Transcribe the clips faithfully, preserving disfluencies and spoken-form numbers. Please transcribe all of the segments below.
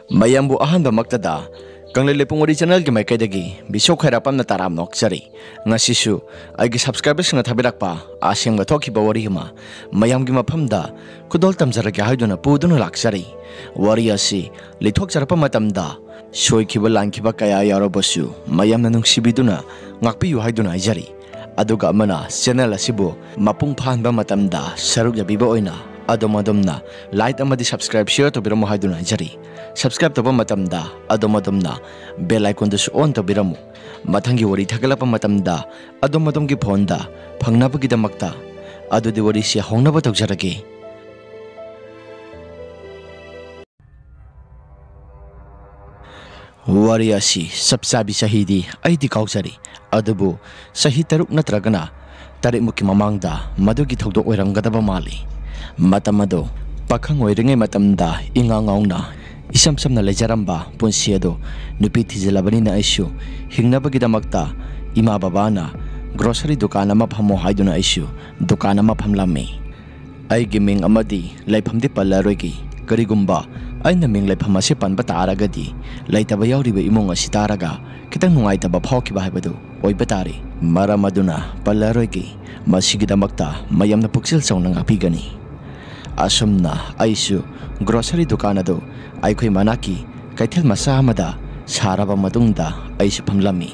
ꯃꯌꯥꯝꯕꯨ ꯑꯍꯥꯟꯕꯃꯛꯇꯗ ꯀꯪꯂꯩ ꯂꯩꯄꯨꯡ ꯋꯥꯔꯤ ꯆꯦꯅꯦꯜꯒꯤ ꯃꯥꯏꯀꯩꯗꯒꯤ ꯕꯤꯁꯣꯛ ꯈ꯭ꯋꯥꯏꯔꯥꯛꯄꯝꯅ ꯇꯔꯥꯝꯅ ꯑꯣꯛꯆꯔꯤ꯫ ꯉꯁꯤꯁꯨ ꯑꯩꯒꯤ ꯁꯕꯁꯀ꯭ꯔꯥꯏꯕꯔꯁꯤꯡꯅ ꯊꯥꯕꯤꯔꯛꯄ ꯑꯁꯦꯡꯕ ꯊꯣꯛꯈꯤꯕ ꯋꯥꯔꯤ ꯑꯃ ꯃꯌꯥꯝꯒꯤ ꯃꯐꯝꯗ ꯈꯨꯗꯣꯜ ꯇꯝꯖꯔꯒꯦ ꯍꯥꯏꯗꯨꯅ ꯄꯨꯗꯨꯅ ꯂꯥꯛꯆꯔꯤ꯫ ꯋꯥꯔꯤ ꯑꯁꯤ ꯂꯤꯊꯣꯛꯆꯔꯛꯄ ꯃꯇꯝꯗ ꯁꯣꯏꯈꯤꯕ ꯂꯥꯟꯈꯤꯕ ꯀꯌꯥ ꯌꯥꯎꯔꯕꯁꯨ ꯃꯌꯥꯝꯅ ꯅꯨꯡꯁꯤꯕꯤꯗꯨꯅ ꯉꯥꯛꯄꯤꯌꯨ ꯍꯥꯏꯗꯨꯅ ꯍꯥꯏꯖꯔꯤ꯫ ꯑꯗꯨꯒ ꯑꯃꯅ ꯆꯦꯅꯦꯜ ꯑꯁꯤꯕꯨ ꯃꯄꯨꯡ ꯐꯥꯍꯟꯕ ꯃꯇꯝꯗ ꯁꯔꯨꯛ ꯌꯥꯕꯤꯕ ꯑꯣꯏꯅ ꯑꯗꯣꯝ ꯑꯗꯣꯝꯅ ꯂꯥꯏꯛ ꯑꯃꯗꯤ ꯁꯕꯁꯀ꯭ꯔꯥꯏꯕ ꯁꯤꯌꯔ ꯇꯧꯕꯤꯔꯝꯃꯨ ꯍꯥꯏꯗꯨꯅ ꯍꯥꯏꯖꯔꯤ꯫ ꯁꯕꯁꯀ꯭ꯔꯥꯏꯕ ꯇꯧꯕ ꯃꯇꯝꯗ ꯑꯗꯣꯝ ꯑꯗꯣꯝꯅ ꯕꯦꯜ ꯑꯥꯏꯀꯣꯟꯗꯨꯁꯨ ꯑꯣꯟ ꯇꯧꯕꯤꯔꯝꯃꯨ꯫ ꯃꯊꯪꯒꯤ ꯋꯥꯔꯤ ꯊꯥꯒꯠꯂꯛꯄ ꯃꯇꯝꯗ ꯑꯗꯣꯝ ꯑꯗꯣꯝꯒꯤ ꯐꯣꯟꯗ ꯐꯪꯅꯕꯒꯤꯗꯃꯛꯇ꯫ ꯑꯗꯨꯗꯤ ꯋꯥꯔꯤꯁꯤ ꯍꯧꯅꯕ ꯇꯧꯖꯔꯒꯦ꯫ ꯋꯥꯔꯤ ꯑꯁꯤ ꯆꯞ ꯆꯥꯕꯤ ꯆꯍꯤꯗꯤ ꯑꯩꯗꯤ ꯀꯥꯎꯖꯔꯦ, ꯑꯗꯨꯕꯨ ꯆꯍꯤ ꯇꯔꯨꯛ ꯅꯠꯇ꯭ꯔꯒꯅ ꯇꯔꯦꯠꯃꯨꯛꯀꯤ ꯃꯃꯥꯡꯗ ꯃꯗꯨꯒꯤ ꯊꯧꯗꯣꯛ ꯑꯣꯏꯔꯝꯒꯗꯕ ꯃꯥꯜꯂꯤ꯫ ꯃꯇꯝ ꯑꯗꯨ ꯄꯥꯈꯪ ꯑꯣꯏꯔꯤꯉꯩ ꯃꯇꯝꯗ ꯏꯉꯥꯎ ꯉꯥꯎꯅ ꯏꯁꯝ ꯁꯝꯅ ꯂꯩꯖꯔꯝꯕ ꯄꯨꯟꯁꯤ ꯑꯗꯨ ꯅꯨꯄꯤ ꯊꯤꯖꯤꯜꯂꯕꯅꯤꯅ ꯑꯩꯁꯨ ꯍꯤꯡꯅꯕꯒꯤꯗꯃꯛꯇ ꯏꯃꯥ ꯕꯕꯥꯅ ꯒ꯭ꯔꯣꯁꯔꯤ ꯗꯨꯀꯥꯟ ꯑꯃ ꯐꯝꯃꯣ ꯍꯥꯏꯗꯨꯅ ꯑꯩꯁꯨ ꯗꯨꯀꯥꯟ ꯑꯃ ꯐꯝꯂꯝꯃꯤ꯫ ꯑꯩꯒꯤ ꯃꯤꯡ ꯑꯃꯗꯤ ꯂꯩꯐꯝꯗꯤ ꯄꯜꯂꯔꯣꯏꯒꯦ꯫ ꯀꯔꯤꯒꯨꯝꯕ ꯑꯩꯅ ꯃꯤꯡ ꯂꯩꯐꯝ ꯑꯁꯤ ꯄꯟꯕ ꯇꯥꯔꯒꯗꯤ ꯂꯩꯇꯕ ꯌꯥꯎꯔꯤꯕ ꯏꯃꯨꯡ ꯑꯁꯤ ꯇꯥꯔꯒ ꯈꯤꯇꯪ ꯅꯨꯡꯉꯥꯏꯇꯕ ꯐꯥꯎꯈꯤꯕ ꯍꯥꯏꯕꯗꯨ ꯑꯣꯏꯕ ꯇꯥꯔꯦ꯫ ꯃꯔꯝ ꯑꯗꯨꯅ ꯄꯜꯂꯔꯣꯏꯒꯦ꯫ ꯃꯁꯤꯒꯤꯗꯃꯛꯇ ꯃꯌꯥꯝꯅ ꯄꯨꯛꯆꯦꯜ ꯆꯥꯎꯅ ꯉꯥꯛꯄꯤꯒꯅꯤ꯫ ꯑꯁꯨꯝꯅ ꯑꯩꯁꯨ ꯒ꯭ꯔꯣꯁꯔꯤ ꯗꯨꯀꯥꯟ ꯑꯗꯨ ꯑꯩꯈꯣꯏ ꯃꯅꯥꯛꯀꯤ ꯀꯩꯊꯦꯜ ꯃꯆꯥ ꯑꯃꯗ ꯁꯥꯔꯕ ꯃꯇꯨꯡꯗ ꯑꯩꯁꯨ ꯐꯝꯂꯝꯃꯤ꯫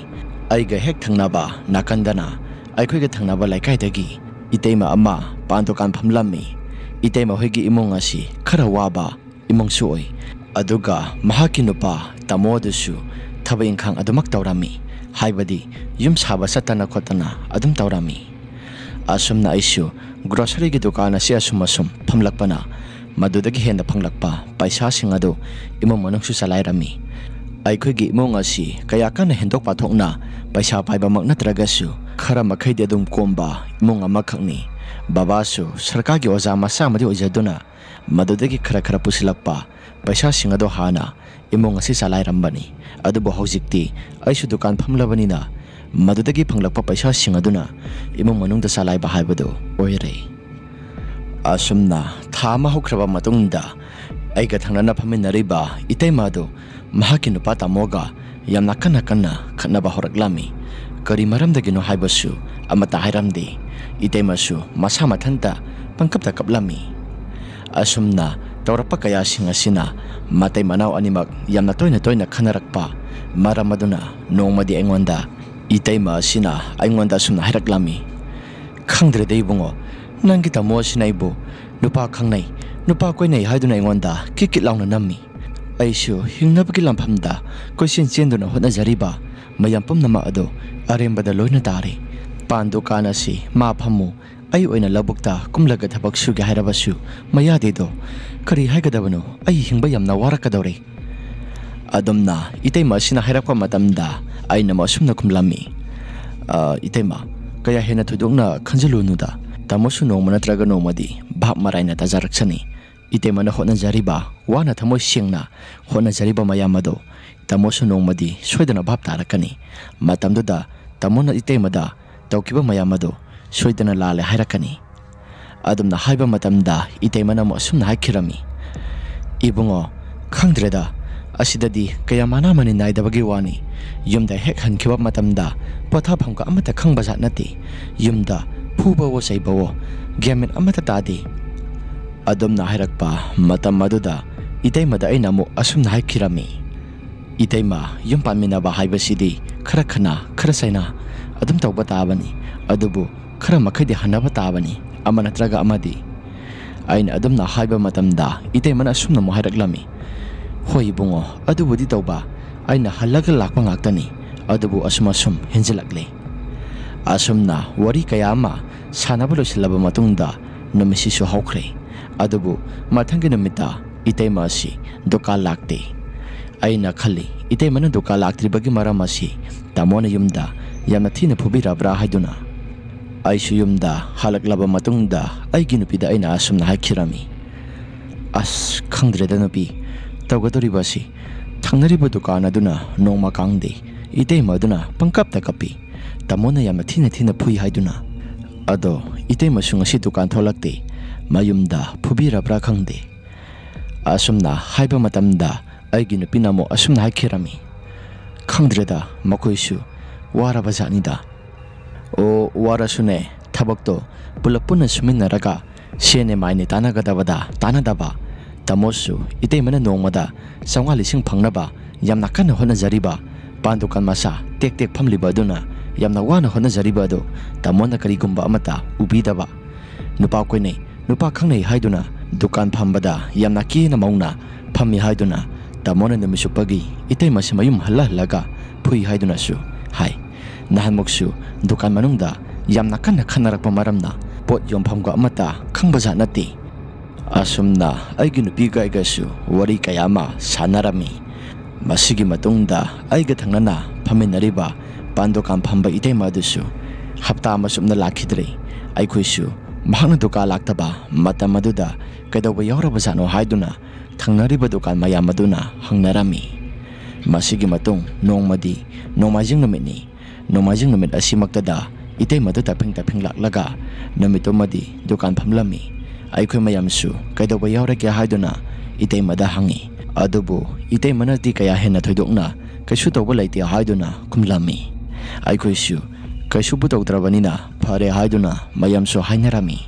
ꯑꯩꯒ ꯍꯦꯛ ꯊꯪꯅꯕ ꯅꯥꯀꯟꯗꯅ ꯑꯩꯈꯣꯏꯒ ꯊꯪꯅꯕ ꯂꯩꯀꯥꯏꯗꯒꯤ ꯏꯇꯩꯃ ꯑꯃ ꯄꯥꯟ ꯗꯨꯀꯥꯟ ꯐꯝꯂꯝꯃꯤ꯫ ꯏꯇꯩꯃ ꯍꯣꯏꯒꯤ ꯏꯃꯨꯡ ꯑꯁꯤ ꯈꯔ ꯋꯥꯕ ꯏꯃꯨꯡꯁꯨ ꯑꯣꯏ꯫ ꯑꯗꯨꯒ ꯃꯍꯥꯛꯀꯤ ꯅꯨꯄꯥ ꯇꯥꯃꯣ ꯑꯗꯨꯁꯨ ꯊꯕꯛ ꯏꯪꯈꯥꯡ ꯑꯗꯨꯃꯛ ꯇꯧꯔꯝꯃꯤ, ꯍꯥꯏꯕꯗꯤ ꯌꯨꯝ ꯁꯥꯕ ꯆꯠꯇꯅ ꯈꯣꯠꯇꯅ ꯑꯗꯨꯝ ꯇꯧꯔꯝꯃꯤ꯫ ꯑꯁꯨꯝꯅ ꯑꯩꯁꯨ ꯒ꯭ꯔꯣꯁꯔꯤꯒꯤ ꯗꯨꯀꯥꯟ ꯑꯁꯤ ꯑꯁꯨꯝ ꯑꯁꯨꯝ ꯐꯝꯂꯛꯄꯅ ꯃꯗꯨꯗꯒꯤ ꯍꯦꯟꯅ ꯐꯪꯂꯛꯄ ꯄꯩꯁꯥꯁꯤꯡ ꯑꯗꯨ ꯏꯃꯨꯡ ꯃꯅꯨꯡꯁꯨ ꯆꯂꯥꯏꯔꯝꯃꯤ꯫ ꯑꯩꯈꯣꯏꯒꯤ ꯏꯃꯨꯡ ꯑꯁꯤ ꯀꯌꯥ ꯀꯟꯅ ꯍꯦꯟꯗꯣꯛ ꯄꯥꯊꯣꯛꯅ ꯄꯩꯁꯥ ꯄꯥꯏꯕꯃꯛ ꯅꯠꯇ꯭ꯔꯒꯁꯨ ꯈꯔ ꯃꯈꯩꯗꯤ ꯑꯗꯨꯝ ꯀꯣꯝꯕ ꯏꯃꯨꯡ ꯑꯃꯈꯛꯅꯤ꯫ ꯕꯕꯥꯁꯨ ꯁꯔꯀꯥꯔꯒꯤ ꯑꯣꯖꯥ ꯃꯆꯥ ꯑꯃꯗꯤ ꯑꯣꯏꯖꯗꯨꯅ ꯃꯗꯨꯗꯒꯤ ꯈꯔ ꯈꯔ ꯄꯨꯁꯤꯜꯂꯛꯄ ꯄꯩꯁꯥꯁꯤꯡ ꯑꯗꯨ ꯍꯥꯟꯅ ꯏꯃꯨꯡ ꯑꯁꯤ ꯆꯂꯥꯏꯔꯝꯕꯅꯤ꯫ ꯑꯗꯨꯕꯨ ꯍꯧꯖꯤꯛꯇꯤ ꯑꯩꯁꯨ ꯗꯨꯀꯥꯟ ꯐꯝꯂꯕꯅꯤꯅ ꯃꯗꯨꯗꯒꯤ ꯐꯪꯂꯛꯄ ꯄꯩꯁꯥꯁꯤꯡ ꯑꯗꯨꯅ ꯏꯃꯨꯡ ꯃꯅꯨꯡꯗ ꯆꯂꯥꯏꯕ ꯍꯥꯏꯕꯗꯨ ꯑꯣꯏꯔꯦ꯫ ꯑꯁꯨꯝꯅ ꯊꯥ ꯑꯃ ꯍꯧꯈ꯭ꯔꯕ ꯃꯇꯨꯡꯗ ꯑꯩꯒ ꯊꯪꯅꯅ ꯐꯝꯃꯤꯟꯅꯔꯤꯕ ꯏꯇꯩꯃ ꯑꯗꯨ ꯃꯍꯥꯛꯀꯤ ꯅꯨꯄꯥ ꯇꯥꯃꯣꯒ ꯌꯥꯝꯅ ꯀꯟꯅ ꯀꯟꯅ ꯈꯠꯅꯕ ꯍꯧꯔꯛꯂꯝꯃꯤ꯫ ꯀꯔꯤ ꯃꯔꯝꯗꯒꯤꯅꯣ ꯍꯥꯏꯕꯁꯨ ꯑꯃꯠꯇ ꯍꯥꯏꯔꯝꯗꯦ꯫ ꯏꯇꯩꯃꯁꯨ ꯃꯁꯥ ꯃꯊꯟꯇ ꯄꯪꯀꯞꯇ ꯀꯞꯂꯝꯃꯤ꯫ ꯑꯁꯨꯝꯅ ꯇꯧꯔꯛꯄ ꯀꯌꯥꯁꯤꯡ ꯑꯁꯤꯅ ꯃꯇꯩ ꯃꯅꯥꯎ ꯑꯅꯤꯃꯛ ꯌꯥꯝꯅ ꯇꯣꯏꯅ ꯇꯣꯏꯅ ꯈꯟꯅꯔꯛꯄ ꯃꯔꯝ ꯑꯗꯨꯅ ꯅꯣꯡꯃꯗꯤ ꯑꯩꯉꯣꯟꯗ ꯏꯇꯩꯃ ꯑꯁꯤꯅ ꯑꯩꯉꯣꯟꯗ ꯑꯁꯨꯝꯅ ꯍꯥꯏꯔꯛꯂꯝꯃꯤ, "ꯈꯪꯗ꯭ꯔꯦꯗ ꯏꯕꯨꯡꯉꯣ, ꯅꯪꯒꯤ ꯇꯥꯃꯣ ꯑꯁꯤꯅ ꯑꯩꯕꯨ ꯅꯨꯄꯥ ꯈꯪꯅꯩ, ꯅꯨꯄꯥ ꯀꯣꯏꯅꯩ ꯍꯥꯏꯗꯨꯅ ꯑꯩꯉꯣꯟꯗ ꯀꯤꯠ ꯀꯤꯠ ꯂꯥꯎꯅ ꯅꯝꯃꯤ꯫ ꯑꯩꯁꯨ ꯍꯤꯡꯅꯕꯒꯤ ꯂꯥꯟꯐꯝꯗ ꯀꯣꯏꯆꯦꯟ ꯆꯦꯟꯗꯨꯅ ꯍꯣꯠꯅꯖꯔꯤꯕ ꯃꯌꯥꯝ ꯄꯨꯝꯅꯃꯛ ꯑꯗꯨ ꯑꯔꯦꯝꯕꯗ ꯂꯣꯏꯅ ꯇꯥꯔꯦ꯫ ꯄꯥꯟ ꯗꯨꯀꯥꯟ ꯑꯁꯤ ꯃꯥ ꯐꯝꯃꯨ, ꯑꯩ ꯑꯣꯏꯅ ꯂꯧꯕꯨꯛꯇ ꯀꯨꯝꯂꯒ ꯊꯕꯛ ꯁꯨꯒꯦ ꯍꯥꯏꯔꯕꯁꯨ ꯃꯌꯥꯗꯦꯗꯣ꯫ ꯀꯔꯤ ꯍꯥꯏꯒꯗꯕꯅꯣ? ꯑꯩ ꯍꯤꯡꯕ ꯌꯥꯝꯅ ꯋꯥꯔꯛꯀꯗꯧꯔꯦ"꯫ ꯑꯗꯨꯝꯅ ꯏꯇꯩꯃ ꯑꯁꯤꯅ ꯍꯥꯏꯔꯛꯄ ꯃꯇꯝꯗ ꯑꯩꯅ ꯑꯃꯨꯛ ꯑꯁꯨꯝꯅ ꯈꯨꯝꯂꯝꯃꯤ, "ꯑ, ꯏꯇꯩꯃ, ꯀꯌꯥ ꯍꯦꯟꯅ ꯊꯣꯏꯗꯣꯛꯅ ꯈꯟꯖꯤꯜꯂꯨꯅꯨꯗ꯫ ꯇꯥꯃꯣꯁꯨ ꯅꯣꯡꯃ ꯅꯠꯇ꯭ꯔꯒ ꯅꯣꯡꯃꯗꯤ ꯚꯥꯞ ꯃꯔꯥꯏꯅ ꯇꯥꯖꯔꯛꯁꯅꯤ꯫ ꯏꯇꯩꯃꯅ ꯍꯣꯠꯅꯖꯔꯤꯕ, ꯋꯥꯅ ꯊꯃꯣꯏ ꯁꯦꯡꯅ ꯍꯣꯠꯅꯖꯔꯤꯕ ꯃꯌꯥꯝ ꯑꯗꯣ ꯇꯥꯃꯣꯁꯨ ꯅꯣꯡꯃꯗꯤ ꯁꯣꯏꯗꯅ ꯚꯥꯞ ꯇꯥꯔꯛꯀꯅꯤ꯫ ꯃꯇꯝꯗꯨꯗ ꯇꯥꯃꯣꯅ ꯏꯇꯩꯃꯗ ꯇꯧꯈꯤꯕ ꯃꯌꯥꯝ ꯑꯗꯣ ꯁꯣꯏꯗꯅ ꯂꯥꯜꯂꯦ ꯍꯥꯏꯔꯛꯀꯅꯤ"꯫ ꯑꯗꯨꯝꯅ ꯍꯥꯏꯕ ꯃꯇꯝꯗ ꯏꯇꯩꯃꯅ ꯑꯃꯨꯛ ꯑꯁꯨꯝꯅ ꯍꯥꯏꯈꯤꯔꯝꯃꯤ, "ꯏꯕꯨꯡꯉꯣ, ꯈꯪꯗ꯭ꯔꯦꯗ, ꯑꯁꯤꯗꯗꯤ ꯀꯌꯥ ꯃꯅꯥ ꯃꯅꯤ ꯅꯥꯏꯗꯕꯒꯤ ꯋꯥꯅꯤ꯫ ꯌꯨꯝꯗ ꯍꯦꯛ ꯍꯟꯈꯤꯕ ꯃꯇꯝꯗ ꯄꯣꯊꯥꯐꯝꯒ ꯑꯃꯠꯇ ꯈꯪꯕ ꯖꯥꯠ ꯅꯠꯇꯦ꯫ ꯌꯨꯝꯗ ꯐꯨꯕꯋꯣ ꯆꯩꯕꯋꯣ, ꯒ꯭ꯌꯥꯟ ꯃꯦꯟ ꯑꯃꯠꯇ ꯇꯥꯗꯦ"꯫ ꯑꯗꯨꯝꯅ ꯍꯥꯏꯔꯛꯄ ꯃꯇꯝ ꯑꯗꯨꯗ ꯏꯇꯩꯃꯗ ꯑꯩꯅ ꯑꯃꯨꯛ ꯑꯁꯨꯝꯅ ꯍꯥꯏꯈꯤꯔꯝꯃꯤ, "ꯏꯇꯩꯃ, ꯌꯨꯝ ꯄꯥꯟꯃꯤꯟꯅꯕ ꯍꯥꯏꯕꯁꯤꯗꯤ ꯈꯔ ꯈꯠꯅ, ꯈꯔ ꯆꯩꯅ ꯑꯗꯨꯝ ꯇꯧꯕ ꯇꯥꯕꯅꯤ꯫ ꯑꯗꯨꯕꯨ ꯈꯔ ꯃꯈꯩꯗꯤ ꯍꯟꯅꯕ ꯇꯥꯕꯅꯤ, ꯑꯃ ꯅꯠꯇ꯭ꯔꯒ ꯑꯃꯗꯤ"꯫ ꯑꯩꯅ ꯑꯗꯨꯝꯅ ꯍꯥꯏꯕ ꯃꯇꯝꯗ ꯏꯇꯩꯃꯅ ꯑꯁꯨꯝꯅ ꯑꯃꯨꯛ ꯍꯥꯏꯔꯛꯂꯝꯃꯤ, "ꯍꯣꯏ ꯏꯕꯨꯡꯉꯣ, ꯑꯗꯨꯕꯨꯗꯤ ꯇꯧꯕ, ꯑꯩꯅ ꯍꯜꯂꯒ ꯂꯥꯛꯄ ꯉꯥꯛꯇꯅꯤ, ꯑꯗꯨꯕꯨ ꯑꯁꯨꯝ ꯑꯁꯨꯝ ꯍꯦꯟꯖꯤꯜꯂꯛꯂꯦ"꯫ ꯑꯁꯨꯝꯅ ꯋꯥꯔꯤ ꯀꯌꯥ ꯑꯃ ꯁꯥꯟꯅꯕ ꯂꯣꯏꯁꯤꯜꯂꯕ ꯃꯇꯨꯡꯗ ꯅꯨꯃꯤꯠꯁꯤꯁꯨ ꯍꯧꯈ꯭ꯔꯦ꯫ ꯑꯗꯨꯕꯨ ꯃꯊꯪꯒꯤ ꯅꯨꯃꯤꯠꯇ ꯏꯇꯩꯃ ꯑꯁꯤ ꯗꯨꯀꯥꯟ ꯂꯥꯛꯇꯦ꯫ ꯑꯩꯅ ꯈꯜꯂꯤ, ꯏꯇꯩꯃꯅ ꯗꯨꯀꯥꯟ ꯂꯥꯛꯇ꯭ꯔꯤꯕꯒꯤ ꯃꯔꯝ ꯑꯁꯤ ꯇꯥꯃꯣꯅ ꯌꯨꯝꯗ ꯌꯥꯝꯅ ꯊꯤꯅ ꯐꯨꯕꯤꯔꯕ꯭ꯔꯥ ꯍꯥꯏꯗꯨꯅ꯫ ꯑꯩꯁꯨ ꯌꯨꯝꯗ ꯍꯜꯂꯛꯂꯕ ꯃꯇꯨꯡꯗ ꯑꯩꯒꯤ ꯅꯨꯄꯤꯗ ꯑꯩꯅ ꯑꯁꯨꯝꯅ ꯍꯥꯏꯈꯤꯔꯝꯃꯤ, "ꯑꯁ, ꯈꯪꯗ꯭ꯔꯦꯗ ꯅꯨꯄꯤ, ꯇꯧꯒꯗꯧꯔꯤꯕ ꯑꯁꯤ꯫ ꯊꯪꯅꯔꯤꯕ ꯗꯨꯀꯥꯟ ꯑꯗꯨꯅ ꯅꯣꯡꯃ ꯀꯥꯡꯗꯦ, ꯏꯇꯩꯃ ꯑꯗꯨꯅ ꯄꯪꯀꯞꯇ ꯀꯞꯄꯤ꯫ ꯇꯥꯃꯣꯅ ꯌꯥꯝꯅ ꯊꯤꯅ ꯊꯤꯅ ꯐꯨꯏ ꯍꯥꯏꯗꯨꯅ꯫ ꯑꯗꯣ ꯏꯇꯩꯃꯁꯨ ꯉꯁꯤ ꯗꯨꯀꯥꯟ ꯊꯣꯛꯂꯛꯇꯦ꯫ ꯃꯌꯨꯝꯗ ꯐꯨꯕꯤꯔꯕ꯭ꯔꯥ ꯈꯪꯗꯦ"꯫ ꯑꯁꯨꯝꯅ ꯍꯥꯏꯕ ꯃꯇꯝꯗ ꯑꯩꯒꯤ ꯅꯨꯄꯤꯅ ꯑꯃꯨꯛ ꯑꯁꯨꯝꯅ ꯍꯥꯏꯈꯤꯔꯝꯃꯤ, "ꯈꯪꯗ꯭ꯔꯦꯗ, ꯃꯈꯣꯏꯁꯨ ꯋꯥꯔꯕ ꯖꯥꯠꯅꯤꯗ꯫ ꯑꯣ, ꯋꯥꯔꯁꯨꯅꯦ, ꯊꯕꯛꯇꯣ ꯄꯨꯂꯞ ꯄꯨꯟꯅ ꯁꯨꯃꯤꯟꯅꯔꯒ ꯁꯦꯟꯅꯦ ꯃꯥꯏꯅꯦ ꯇꯥꯟꯅꯒꯗꯕꯗ ꯇꯥꯟꯅꯗꯕ꯫ ꯇꯥꯃꯣꯁꯨ ꯏꯇꯩꯃꯅ ꯅꯣꯡꯃꯗ ꯆꯥꯝꯃꯉꯥ ꯂꯤꯁꯤꯡ ꯐꯪꯅꯕ ꯌꯥꯝꯅ ꯀꯟꯅ ꯍꯣꯠꯅꯖꯔꯤꯕ꯫ ꯄꯥꯟ ꯗꯨꯀꯥꯟ ꯃꯆꯥ ꯇꯦꯛ ꯇꯦꯛ ꯐꯝꯂꯤꯕ ꯑꯗꯨꯅ ꯌꯥꯝꯅ ꯋꯥꯅ ꯍꯣꯠꯅꯖꯔꯤꯕ ꯑꯗꯨ ꯇꯥꯃꯣꯅ ꯀꯔꯤꯒꯨꯝꯕ ꯑꯃꯠꯇ ꯎꯕꯤꯗꯕ꯫ ꯅꯨꯄꯥ ꯀꯣꯏꯅꯩ, ꯅꯨꯄꯥ ꯈꯪꯅꯩ ꯍꯥꯏꯗꯨꯅ ꯗꯨꯀꯥꯟ ꯐꯝꯕꯗ ꯌꯥꯝꯅ ꯀꯦꯅ ꯃꯧꯅ ꯐꯝꯃꯤ ꯍꯥꯏꯗꯨꯅ ꯇꯥꯃꯣꯅ ꯅꯨꯃꯤꯠ ꯆꯨꯞꯄꯒꯤ ꯏꯇꯩꯃꯁꯤ ꯃꯌꯨꯝ ꯍꯜꯂ ꯍꯜꯂꯒ ꯐꯨꯏ ꯍꯥꯏꯗꯨꯅꯁꯨ ꯍꯥꯏ꯫ ꯅꯍꯥꯟꯃꯨꯛꯁꯨ ꯗꯨꯀꯥꯟ ꯃꯅꯨꯡꯗ ꯌꯥꯝꯅ ꯀꯟꯅ ꯈꯠꯅꯔꯛꯄ ꯃꯔꯝꯅ ꯄꯣꯠ ꯌꯣꯟꯐꯝꯒ ꯑꯃꯠꯇ ꯈꯪꯕꯖꯥꯠ ꯅꯠꯇꯦ꯫ ꯑꯁꯨꯝꯅ ꯑꯩꯒꯤ ꯅꯨꯄꯤꯒ ꯑꯩꯒꯁꯨ ꯋꯥꯔꯤ ꯀꯌꯥ ꯑꯃ ꯁꯥꯟꯅꯔꯝꯃꯤ꯫ ꯃꯁꯤꯒꯤ ꯃꯇꯨꯡꯗ ꯑꯩꯒ ꯊꯪꯅꯅ ꯐꯝꯃꯤꯟꯅꯔꯤꯕ ꯄꯥꯟ ꯗꯨꯀꯥꯟ ꯐꯝꯕ ꯏꯇꯩꯃ ꯑꯗꯨꯁꯨ ꯍꯞꯇꯥ ꯑꯃ ꯆꯨꯞꯅ ꯂꯥꯛꯈꯤꯗ꯭ꯔꯦ꯫ ꯑꯩꯈꯣꯏꯁꯨ ꯃꯍꯥꯛꯅ ꯗꯨꯀꯥꯟ ꯂꯥꯛꯇꯕ ꯃꯇꯝ ꯑꯗꯨꯗ ꯀꯩꯗꯧꯕ ꯌꯥꯎꯔꯕꯖꯥꯠꯅꯣ ꯍꯥꯏꯗꯨꯅ ꯊꯪꯅꯔꯤꯕ ꯗꯨꯀꯥꯟ ꯃꯌꯥꯝ ꯑꯗꯨꯅ ꯍꯪꯅꯔꯝꯃꯤ꯫ ꯃꯁꯤꯒꯤ ꯃꯇꯨꯡ ꯅꯣꯡꯃꯗꯤ ꯅꯣꯡꯃꯥꯏꯖꯤꯡ ꯅꯨꯃꯤꯠꯅꯤ꯫ ꯅꯣꯡꯃꯥꯏꯖꯤꯡ ꯅꯨꯃꯤꯠ ꯑꯁꯤꯃꯛꯇꯗ ꯏꯇꯩꯃꯗꯨ ꯇꯞꯐꯤꯡ ꯇꯞꯐꯤꯡ ꯂꯥꯛꯂꯒ ꯅꯨꯃꯤꯠꯇꯨꯃꯗꯤ ꯗꯨꯀꯥꯟ ꯐꯝꯂꯝꯃꯤ꯫ ꯑꯩꯈꯣꯏ ꯃꯌꯥꯝꯁꯨ ꯀꯩꯗꯧꯕ ꯌꯥꯎꯔꯒꯦ ꯍꯥꯏꯗꯨꯅ ꯏꯇꯩꯃꯗ ꯍꯪꯉꯤ꯫ ꯑꯗꯨꯕꯨ ꯏꯇꯩꯃꯅꯗꯤ ꯀꯌꯥ ꯍꯦꯟꯅ ꯊꯣꯏꯗꯣꯛꯅ ꯀꯩꯁꯨ ꯇꯧꯕ ꯂꯩꯇꯦ ꯍꯥꯏꯗꯨꯅ ꯈꯨꯝꯂꯝꯃꯤ꯫ ꯑꯩꯈꯣꯏꯁꯨ ꯀꯩꯁꯨꯕꯨ ꯇꯧꯗ꯭ꯔꯕꯅꯤꯅ ꯐꯔꯦ ꯍꯥꯏꯗꯨꯅ ꯃꯌꯥꯝꯁꯨ ꯍꯥꯏꯅꯔꯝꯃꯤ꯫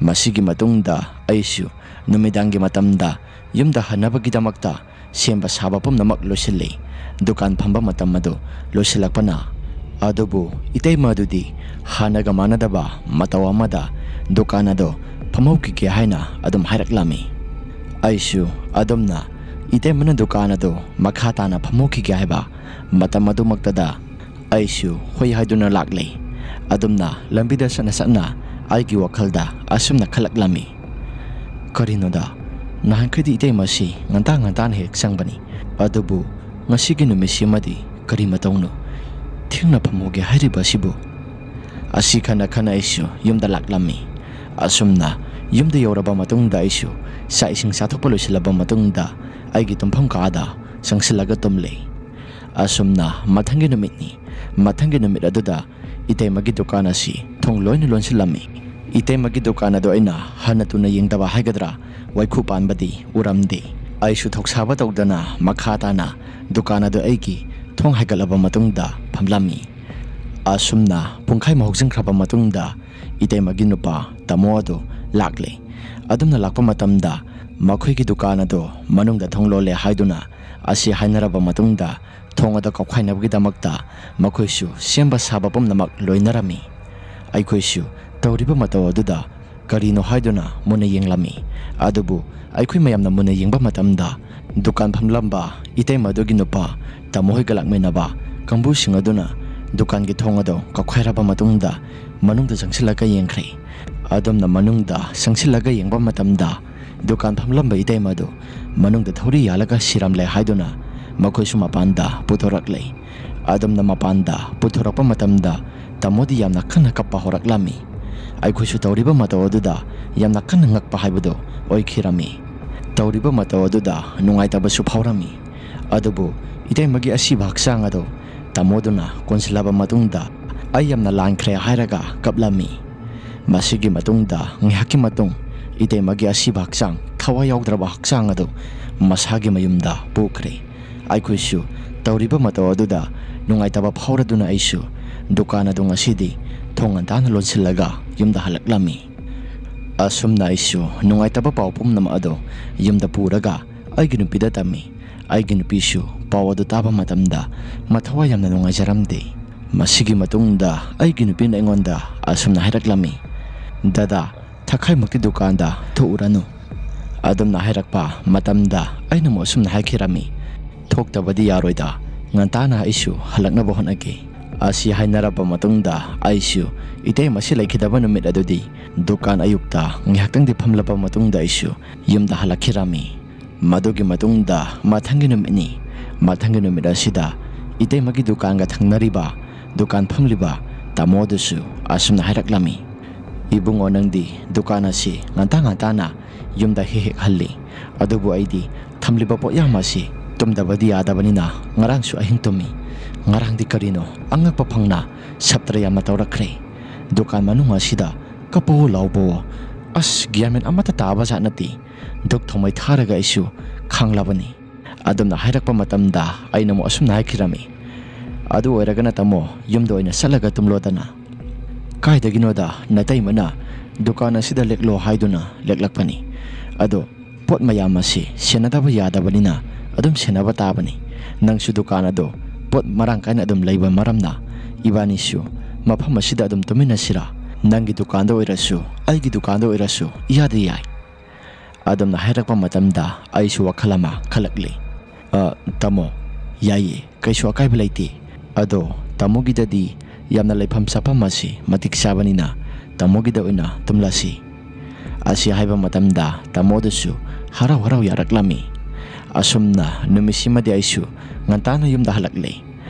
ꯃꯁꯤꯒꯤ ꯃꯇꯨꯡꯗ ꯑꯩꯁꯨ ꯅꯨꯃꯤꯗꯥꯡꯒꯤ ꯃꯇꯝꯗ ꯌꯨꯝꯗ ꯍꯟꯅꯕꯒꯤꯗꯃꯛꯇ ꯁꯦꯝꯕ ꯁꯥꯕ ꯄꯨꯝꯅꯃꯛ ꯂꯣꯏꯁꯤꯜꯂꯤ꯫ ꯗꯨꯀꯥꯟ ꯐꯝꯕ ꯃꯇꯝ ꯑꯗꯨ ꯂꯣꯏꯁꯤꯜꯂꯛꯄꯅ, ꯑꯗꯨꯕꯨ ꯏꯇꯩꯃ ꯑꯗꯨꯗꯤ ꯍꯥꯟꯅꯒ ꯃꯥꯟꯅꯗꯕ ꯃꯇꯧ ꯑꯃꯗ ꯗꯨꯀꯥꯟ ꯑꯗꯨ ꯐꯝꯍꯧꯈꯤꯒꯦ ꯍꯥꯏꯅ ꯑꯗꯨꯝ ꯍꯥꯏꯔꯛꯂꯝꯃꯤ꯫ ꯑꯩꯁꯨ ꯑꯗꯨꯝꯅ ꯏꯇꯩꯃꯅ ꯗꯨꯀꯥꯟ ꯑꯗꯨ ꯃꯈꯥ ꯇꯥꯅ ꯐꯝꯍꯧꯈꯤꯒꯦ ꯍꯥꯏꯕ ꯃꯇꯝ ꯑꯗꯨꯃꯛꯇꯗ ꯑꯩꯁꯨ ꯍꯣꯏ ꯍꯥꯏꯗꯨꯅ ꯂꯥꯛꯂꯦ꯫ ꯑꯗꯨꯝꯅ ꯂꯝꯕꯤꯗ ꯆꯠꯅ ꯆꯠꯅ ꯑꯩꯒꯤ ꯋꯥꯈꯜꯗ ꯑꯁꯨꯝꯅ ꯈꯜꯂꯛꯂꯝꯃꯤ, "ꯀꯔꯤꯅꯣꯗ, ꯅꯍꯥꯟꯈꯩꯗꯤ ꯏꯇꯩꯃꯁꯤ ꯉꯟꯇꯥ ꯉꯟꯇꯥꯅ ꯍꯦꯛ ꯆꯪꯕꯅꯤ, ꯑꯗꯨꯕꯨ ꯉꯁꯤꯒꯤ ꯅꯨꯃꯤꯠꯁꯤꯃꯗꯤ ꯀꯔꯤ ꯃꯇꯧꯅꯣ ꯊꯦꯡꯅ ꯐꯝꯍꯧꯒꯦ ꯍꯥꯏꯔꯤꯕ ꯑꯁꯤꯕꯨ?" ꯑꯁꯤ ꯈꯟꯅ ꯈꯟꯅ ꯑꯩꯁꯨ ꯌꯨꯝꯗ ꯂꯥꯛꯂꯝꯃꯤ꯫ ꯑꯁꯨꯝꯅ ꯌꯨꯝꯗ ꯌꯧꯔꯕ ꯃꯇꯨꯡꯗ ꯑꯩꯁꯨ ꯆꯥꯛ ꯏꯁꯤꯡ ꯆꯥꯊꯣꯛꯄ ꯂꯣꯏꯁꯤꯜꯂꯕ ꯃꯇꯨꯡꯗ ꯑꯩꯒꯤ ꯇꯨꯝꯐꯝ ꯀꯥꯗ ꯆꯪꯁꯤꯜꯂꯒ ꯇꯨꯝꯂꯦ꯫ ꯑꯁꯨꯝꯅ ꯃꯊꯪꯒꯤ ꯅꯨꯃꯤꯠꯅꯤ꯫ ꯃꯊꯪꯒꯤ ꯅꯨꯃꯤꯠ ꯑꯗꯨꯗ ꯏꯇꯩꯃꯒꯤ ꯗꯨꯀꯥꯟ ꯑꯁꯤ ꯊꯣꯡ ꯂꯣꯏꯅ ꯂꯣꯟꯁꯤꯜꯂꯝꯃꯤ꯫ ꯏꯇꯩꯃꯒꯤ ꯗꯨꯀꯥꯟ ꯑꯗꯨ ꯑꯩꯅ ꯍꯟꯅ ꯇꯨꯅ ꯌꯦꯡꯗꯕ ꯍꯥꯏꯒꯗ꯭ꯔꯥ, ꯋꯥꯏꯈꯨ ꯄꯥꯟꯕꯗꯤ ꯎꯔꯝꯗꯦ꯫ ꯑꯩꯁꯨ ꯊꯧꯁꯥꯕ ꯇꯧꯗꯅ ꯃꯈꯥ ꯇꯥꯅ ꯗꯨꯀꯥꯟ ꯑꯗꯨ ꯑꯩꯒꯤ ꯊꯣꯡ ꯍꯥꯏꯒꯠꯂꯕ ꯃꯇꯨꯡꯗ ꯐꯝꯂꯝꯃꯤ꯫ ꯑꯁꯨꯝꯅ ꯄꯨꯡꯈꯥꯏꯃꯨꯛ ꯍꯧꯖꯤꯟꯈ꯭ꯔꯕ ꯃꯇꯨꯡꯗ ꯏꯇꯩꯃꯒꯤ ꯅꯨꯄꯥ ꯇꯥꯃꯣ ꯑꯗꯨ ꯂꯥꯛꯂꯦ꯫ ꯑꯗꯨꯝꯅ ꯂꯥꯛꯄ ꯃꯇꯝꯗ ꯃꯈꯣꯏꯒꯤ ꯗꯨꯀꯥꯟ ꯑꯗꯨ ꯃꯅꯨꯡꯗ ꯊꯣꯡ ꯂꯣꯜꯂꯦ ꯍꯥꯏꯗꯨꯅ ꯑꯁꯤ ꯍꯥꯏꯅꯔꯕ ꯃꯇꯨꯡꯗ ꯊꯣꯡ ꯑꯗꯨ ꯀꯥꯎꯈꯥꯏꯅꯕꯒꯤꯗꯃꯛꯇ ꯃꯈꯣꯏꯁꯨ ꯁꯦꯝꯕ ꯁꯥꯕ ꯄꯨꯝꯅꯃꯛ ꯂꯣꯏꯅꯔꯝꯃꯤ꯫ ꯑꯩꯈꯣꯏꯁꯨ ꯇꯧꯔꯤꯕ ꯃꯇꯧ ꯑꯗꯨꯗ ꯀꯔꯤꯅꯣ ꯍꯥꯏꯗꯨꯅ ꯃꯨꯟꯅ ꯌꯦꯡꯂꯝꯃꯤ꯫ ꯑꯗꯨꯕꯨ ꯑꯩꯈꯣꯏ ꯃꯌꯥꯝꯅ ꯃꯨꯟꯅ ꯌꯦꯡꯕ ꯃꯇꯝꯗ ꯗꯨꯀꯥꯟ ꯐꯝꯂꯝꯕ ꯏꯇꯩꯃ ꯑꯗꯨꯒꯤ ꯅꯨꯄꯥ ꯇꯥꯃꯣ ꯍꯣꯏꯒ ꯂꯥꯛꯃꯤꯟꯅꯕ ꯀꯥꯡꯕꯨꯁꯤꯡ ꯑꯗꯨꯅ ꯗꯨꯀꯥꯟꯒꯤ ꯊꯣꯡ ꯑꯗꯨ ꯀꯥꯎꯈꯥꯏꯔꯕ ꯃꯇꯨꯡꯗ ꯃꯅꯨꯡꯗ ꯆꯪꯁꯤꯜꯂꯒ ꯌꯦꯡꯈ꯭ꯔꯦ꯫ ꯑꯗꯨꯝꯅ ꯃꯅꯨꯡꯗ ꯆꯪꯁꯤꯜꯂꯒ ꯌꯦꯡꯕ ꯃꯇꯝꯗ ꯗꯨꯀꯥꯟ ꯐꯝꯂꯝꯕ ꯏꯇꯩꯃ ꯑꯗꯨ ꯃꯅꯨꯡꯗ ꯊꯧꯔꯤ ꯌꯥꯜꯂꯒ ꯁꯤꯔꯝꯂꯦ ꯍꯥꯏꯗꯨꯅ ꯃꯈꯣꯏꯁꯨ ꯃꯄꯥꯟꯗ ꯄꯨꯊꯣꯔꯛꯂꯦ꯫ ꯑꯗꯨꯝꯅ ꯃꯄꯥꯟꯗ ꯄꯨꯊꯣꯔꯛꯄ ꯃꯇꯝꯗ ꯇꯥꯃꯣꯗꯤ ꯌꯥꯝꯅ ꯀꯟꯅ ꯀꯞꯄ ꯍꯧꯔꯛꯂꯝꯃꯤ꯫ ꯑꯩꯈꯣꯏꯁꯨ ꯇꯧꯔꯤꯕ ꯃꯇꯧ ꯑꯗꯨꯗ ꯌꯥꯝꯅ ꯀꯟꯅ ꯉꯛꯄ ꯍꯥꯏꯕꯗꯨ ꯑꯣꯏꯈꯤꯔꯝꯃꯤ꯫ ꯇꯧꯔꯤꯕ ꯃꯇꯧ ꯑꯗꯨꯗ ꯅꯨꯡꯉꯥꯏꯇꯕꯁꯨ ꯐꯥꯎꯔꯝꯃꯤ꯫ ꯑꯗꯨꯕꯨ ꯏꯇꯩꯃꯒꯤ ꯑꯁꯤꯕ ꯍꯛꯆꯥꯡ ꯑꯗꯨ ꯇꯥꯃꯣꯗꯨꯅ ꯀꯣꯟꯁꯤꯜꯂꯕ ꯃꯇꯨꯡꯗ ꯑꯩ ꯌꯥꯝꯅ ꯂꯥꯟꯈ꯭ꯔꯦ ꯍꯥꯏꯔꯒ ꯀꯞꯂꯝꯃꯤ꯫ ꯃꯁꯤꯒꯤ ꯃꯇꯨꯡꯗ ꯉꯥꯏꯍꯥꯛꯀꯤ ꯃꯇꯨꯡ ꯏꯇꯩꯃꯒꯤ ꯑꯁꯤꯕ ꯍꯛꯆꯥꯡ, ꯊꯋꯥꯏ ꯌꯥꯎꯗ꯭ꯔꯕ ꯍꯛꯆꯥꯡ ꯑꯗꯨ ꯃꯁꯥꯒꯤ ꯃꯌꯨꯝꯗ ꯄꯨꯈ꯭ꯔꯦ꯫ ꯑꯩꯈꯣꯏꯁꯨ ꯇꯧꯔꯤꯕ ꯃꯇꯧ ꯑꯗꯨꯗ ꯅꯨꯡꯉꯥꯏꯇꯕ ꯐꯥꯎꯔꯗꯨꯅ ꯑꯩꯁꯨ ꯗꯨꯀꯥꯟ ꯑꯗꯨ ꯉꯁꯤꯗꯤ ꯊꯣꯡ ꯉꯟꯇꯥꯅ ꯂꯣꯟꯁꯤꯜꯂꯒ ꯌꯨꯝꯗ ꯍꯜꯂꯛꯂꯝꯃꯤ꯫ ꯑꯁꯨꯝꯅ ꯑꯩꯁꯨ ꯅꯨꯡꯉꯥꯏꯇꯕ ꯄꯥꯎ ꯄꯨꯝꯅꯃꯛ ꯑꯗꯨ ꯌꯨꯝꯗ ꯄꯨꯔꯒ ꯑꯩꯒꯤ ꯅꯨꯄꯤꯗ ꯇꯝꯃꯤ꯫ ꯑꯩꯒꯤ ꯅꯨꯄꯤꯁꯨ ꯄꯥꯎ ꯑꯗꯨ ꯇꯥꯕ ꯃꯇꯝꯗ ꯃꯊꯋꯥꯏ ꯌꯥꯝꯅ ꯅꯨꯡꯉꯥꯏꯖꯔꯝꯗꯦ꯫ ꯃꯁꯤꯒꯤ ꯃꯇꯨꯡꯗ ꯑꯩꯒꯤ ꯅꯨꯄꯤꯅ ꯑꯩꯉꯣꯟꯗ ꯑꯁꯨꯝꯅ ꯍꯥꯏꯔꯛꯂꯝꯃꯤ, "ꯗꯗꯥ, ꯊꯈꯥꯏꯃꯨꯛꯀꯤ ꯗꯨꯀꯥꯟꯗ ꯊꯣꯛꯎꯔꯅꯨ"꯫ ꯑꯗꯨꯝꯅ ꯍꯥꯏꯔꯛꯄ ꯃꯇꯝꯗ ꯑꯩꯅ ꯑꯃꯨꯛ ꯑꯁꯨꯝꯅ ꯍꯥꯏꯈꯤꯔꯝꯃꯤ, "ꯊꯣꯛꯇꯕꯗꯤ ꯌꯥꯔꯣꯏꯗ, ꯉꯟꯇꯥꯅ ꯑꯩꯁꯨ ꯍꯜꯂꯛꯅꯕ ꯍꯣꯠꯅꯒꯦ"꯫ ꯑꯁꯤ ꯍꯥꯏꯅꯔꯕ ꯃꯇꯨꯡꯗ ꯑꯩꯁꯨ ꯏꯇꯩꯃꯁꯤ ꯂꯩꯈꯤꯗꯕ ꯅꯨꯃꯤꯠ ꯑꯗꯨꯗꯤ ꯗꯨꯀꯥꯟ ꯑꯌꯨꯛꯇ ꯉꯥꯏꯍꯥꯛꯇꯪꯗꯤ ꯐꯝꯂꯕ ꯃꯇꯨꯡꯗ ꯑꯩꯁꯨ ꯌꯨꯝꯗ ꯍꯜꯂꯛꯈꯤꯔꯝꯃꯤ꯫ ꯃꯗꯨꯒꯤ ꯃꯇꯨꯡꯗ ꯃꯊꯪꯒꯤ ꯅꯨꯃꯤꯠꯅꯤ꯫ ꯃꯊꯪꯒꯤ ꯅꯨꯃꯤꯠ ꯑꯁꯤꯗ ꯏꯇꯩꯃꯒꯤ ꯗꯨꯀꯥꯟꯒ ꯊꯪꯅꯔꯤꯕ ꯗꯨꯀꯥꯟ ꯐꯝꯂꯤꯕ ꯇꯥꯃꯣ ꯑꯗꯨꯁꯨ ꯑꯁꯨꯝꯅ ꯍꯥꯏꯔꯛꯂꯝꯃꯤ, "ꯏꯕꯨꯡꯉꯣ, ꯅꯪꯗꯤ ꯗꯨꯀꯥꯟ ꯑꯁꯤ ꯉꯟꯇꯥ ꯉꯟꯇꯥꯅ ꯌꯨꯝꯗ ꯍꯦꯛ ꯍꯦꯛ ꯍꯜꯂꯤ, ꯑꯗꯨꯕꯨ ꯑꯩꯗꯤ ꯊꯝꯂꯤꯕ ꯄꯣꯠꯌꯥꯝ ꯑꯁꯤ ꯇꯨꯝꯗꯕꯗꯤ ꯌꯥꯗꯕꯅꯤꯅ ꯉꯔꯥꯡꯁꯨ ꯑꯍꯤꯡ ꯇꯨꯝꯃꯤ꯫ ꯉꯔꯥꯡꯗꯤ ꯀꯔꯤꯅꯣ ꯑꯉꯛꯄ ꯐꯪꯅ ꯁꯞꯇ꯭ꯔ ꯌꯥꯝꯅ ꯇꯧꯔꯛꯈ꯭ꯔꯦ꯫ ꯗꯨꯀꯥꯟ ꯃꯅꯨꯡ ꯑꯁꯤꯗ ꯀꯞꯄꯋꯣ ꯂꯥꯎꯕꯋꯣ ꯑꯁ, ꯒ꯭ꯌꯥꯟ ꯃꯦꯟ ꯑꯃꯠꯇ ꯇꯥꯕ ꯖꯥꯠ ꯅꯠꯇꯦ꯫ ꯗꯨꯛ ꯊꯣꯡꯃꯩ ꯊꯥꯔꯒ ꯑꯩꯁꯨ ꯈꯥꯡꯂꯕꯅꯤ꯫ ꯑꯗꯨꯝꯅ ꯍꯥꯏꯔꯛꯄ ꯃꯇꯝꯗ ꯑꯩꯅ ꯑꯃꯨꯛ ꯑꯁꯨꯝꯅ ꯍꯥꯏꯈꯤꯔꯝꯃꯤ, "ꯑꯗꯨ ꯑꯣꯏꯔꯒꯅ ꯇꯥꯃꯣ, ꯌꯨꯝꯗ ꯑꯣꯏꯅ ꯆꯠꯂꯒ ꯇꯨꯝꯂꯣꯗꯅ꯫ ꯀꯥꯏꯗꯒꯤꯅꯣꯗ, ꯅꯇꯩꯃꯅ ꯗꯨꯀꯥꯟ ꯑꯁꯤꯗ ꯂꯦꯛꯂꯣ ꯍꯥꯏꯗꯨꯅ ꯂꯦꯛꯂꯛꯄꯅꯤ꯫ ꯑꯗꯣ ꯄꯣꯠ ꯃꯌꯥꯝ ꯑꯁꯤ ꯁꯦꯟꯅꯗꯕ ꯌꯥꯗꯕꯅꯤꯅ ꯑꯗꯨꯝ ꯁꯦꯟꯅꯕ ꯇꯥꯕꯅꯤ꯫ ꯅꯪꯁꯨ ꯗꯨꯀꯥꯟ ꯑꯗꯣ ꯄꯣꯠ ꯃꯔꯥꯡ ꯀꯥꯏꯅ ꯑꯗꯨꯝ ꯂꯩꯕ ꯃꯔꯝꯅ ꯏꯕꯥꯅꯤꯁꯨ ꯃꯐꯝ ꯑꯁꯤꯗ ꯑꯗꯨꯝ ꯇꯨꯝꯃꯤꯟꯅꯁꯤꯔꯥ? ꯅꯪꯒꯤ ꯗꯨꯀꯥꯟꯗ ꯑꯣꯏꯔꯁꯨ, ꯑꯩꯒꯤ ꯗꯨꯀꯥꯟꯗ ꯑꯣꯏꯔꯁꯨ ꯏꯌꯥꯗ ꯌꯥꯏ꯫" ꯑꯗꯨꯝꯅ ꯍꯥꯏꯔꯛꯄ ꯃꯇꯝꯗ ꯑꯩꯁꯨ ꯋꯥꯈꯜ ꯑꯃ ꯈꯜꯂꯛꯂꯤ꯫ "ꯑ, ꯇꯥꯃꯣ, ꯌꯥꯏꯌꯦ, ꯀꯩꯁꯨ ꯑꯀꯥꯏꯕ ꯂꯩꯇꯦ꯫ ꯑꯗꯣ ꯇꯥꯃꯣꯒꯤꯗꯗꯤ ꯌꯥꯝꯅ ꯂꯩꯐꯝ ꯆꯥꯐꯝ ꯑꯁꯤ ꯃꯇꯤꯛ ꯆꯥꯕꯅꯤꯅ ꯇꯥꯃꯣꯒꯤꯗ ꯑꯣꯏꯅ ꯇꯨꯝꯂꯁꯤ꯫" ꯑꯁꯤ ꯍꯥꯏꯕ ꯃꯇꯝꯗ ꯇꯥꯃꯣꯗꯨꯁꯨ ꯍꯔꯥꯎ ꯍꯔꯥꯎ ꯌꯥꯔꯛꯂꯝꯃꯤ꯫ ꯑꯁꯨꯝꯅ ꯅꯨꯃꯤꯠꯁꯤꯃꯗꯤ ꯑꯩꯁꯨ ꯉꯟꯇꯥꯅ ꯌꯨꯝꯗ ꯍꯜꯂꯛꯂꯦ꯫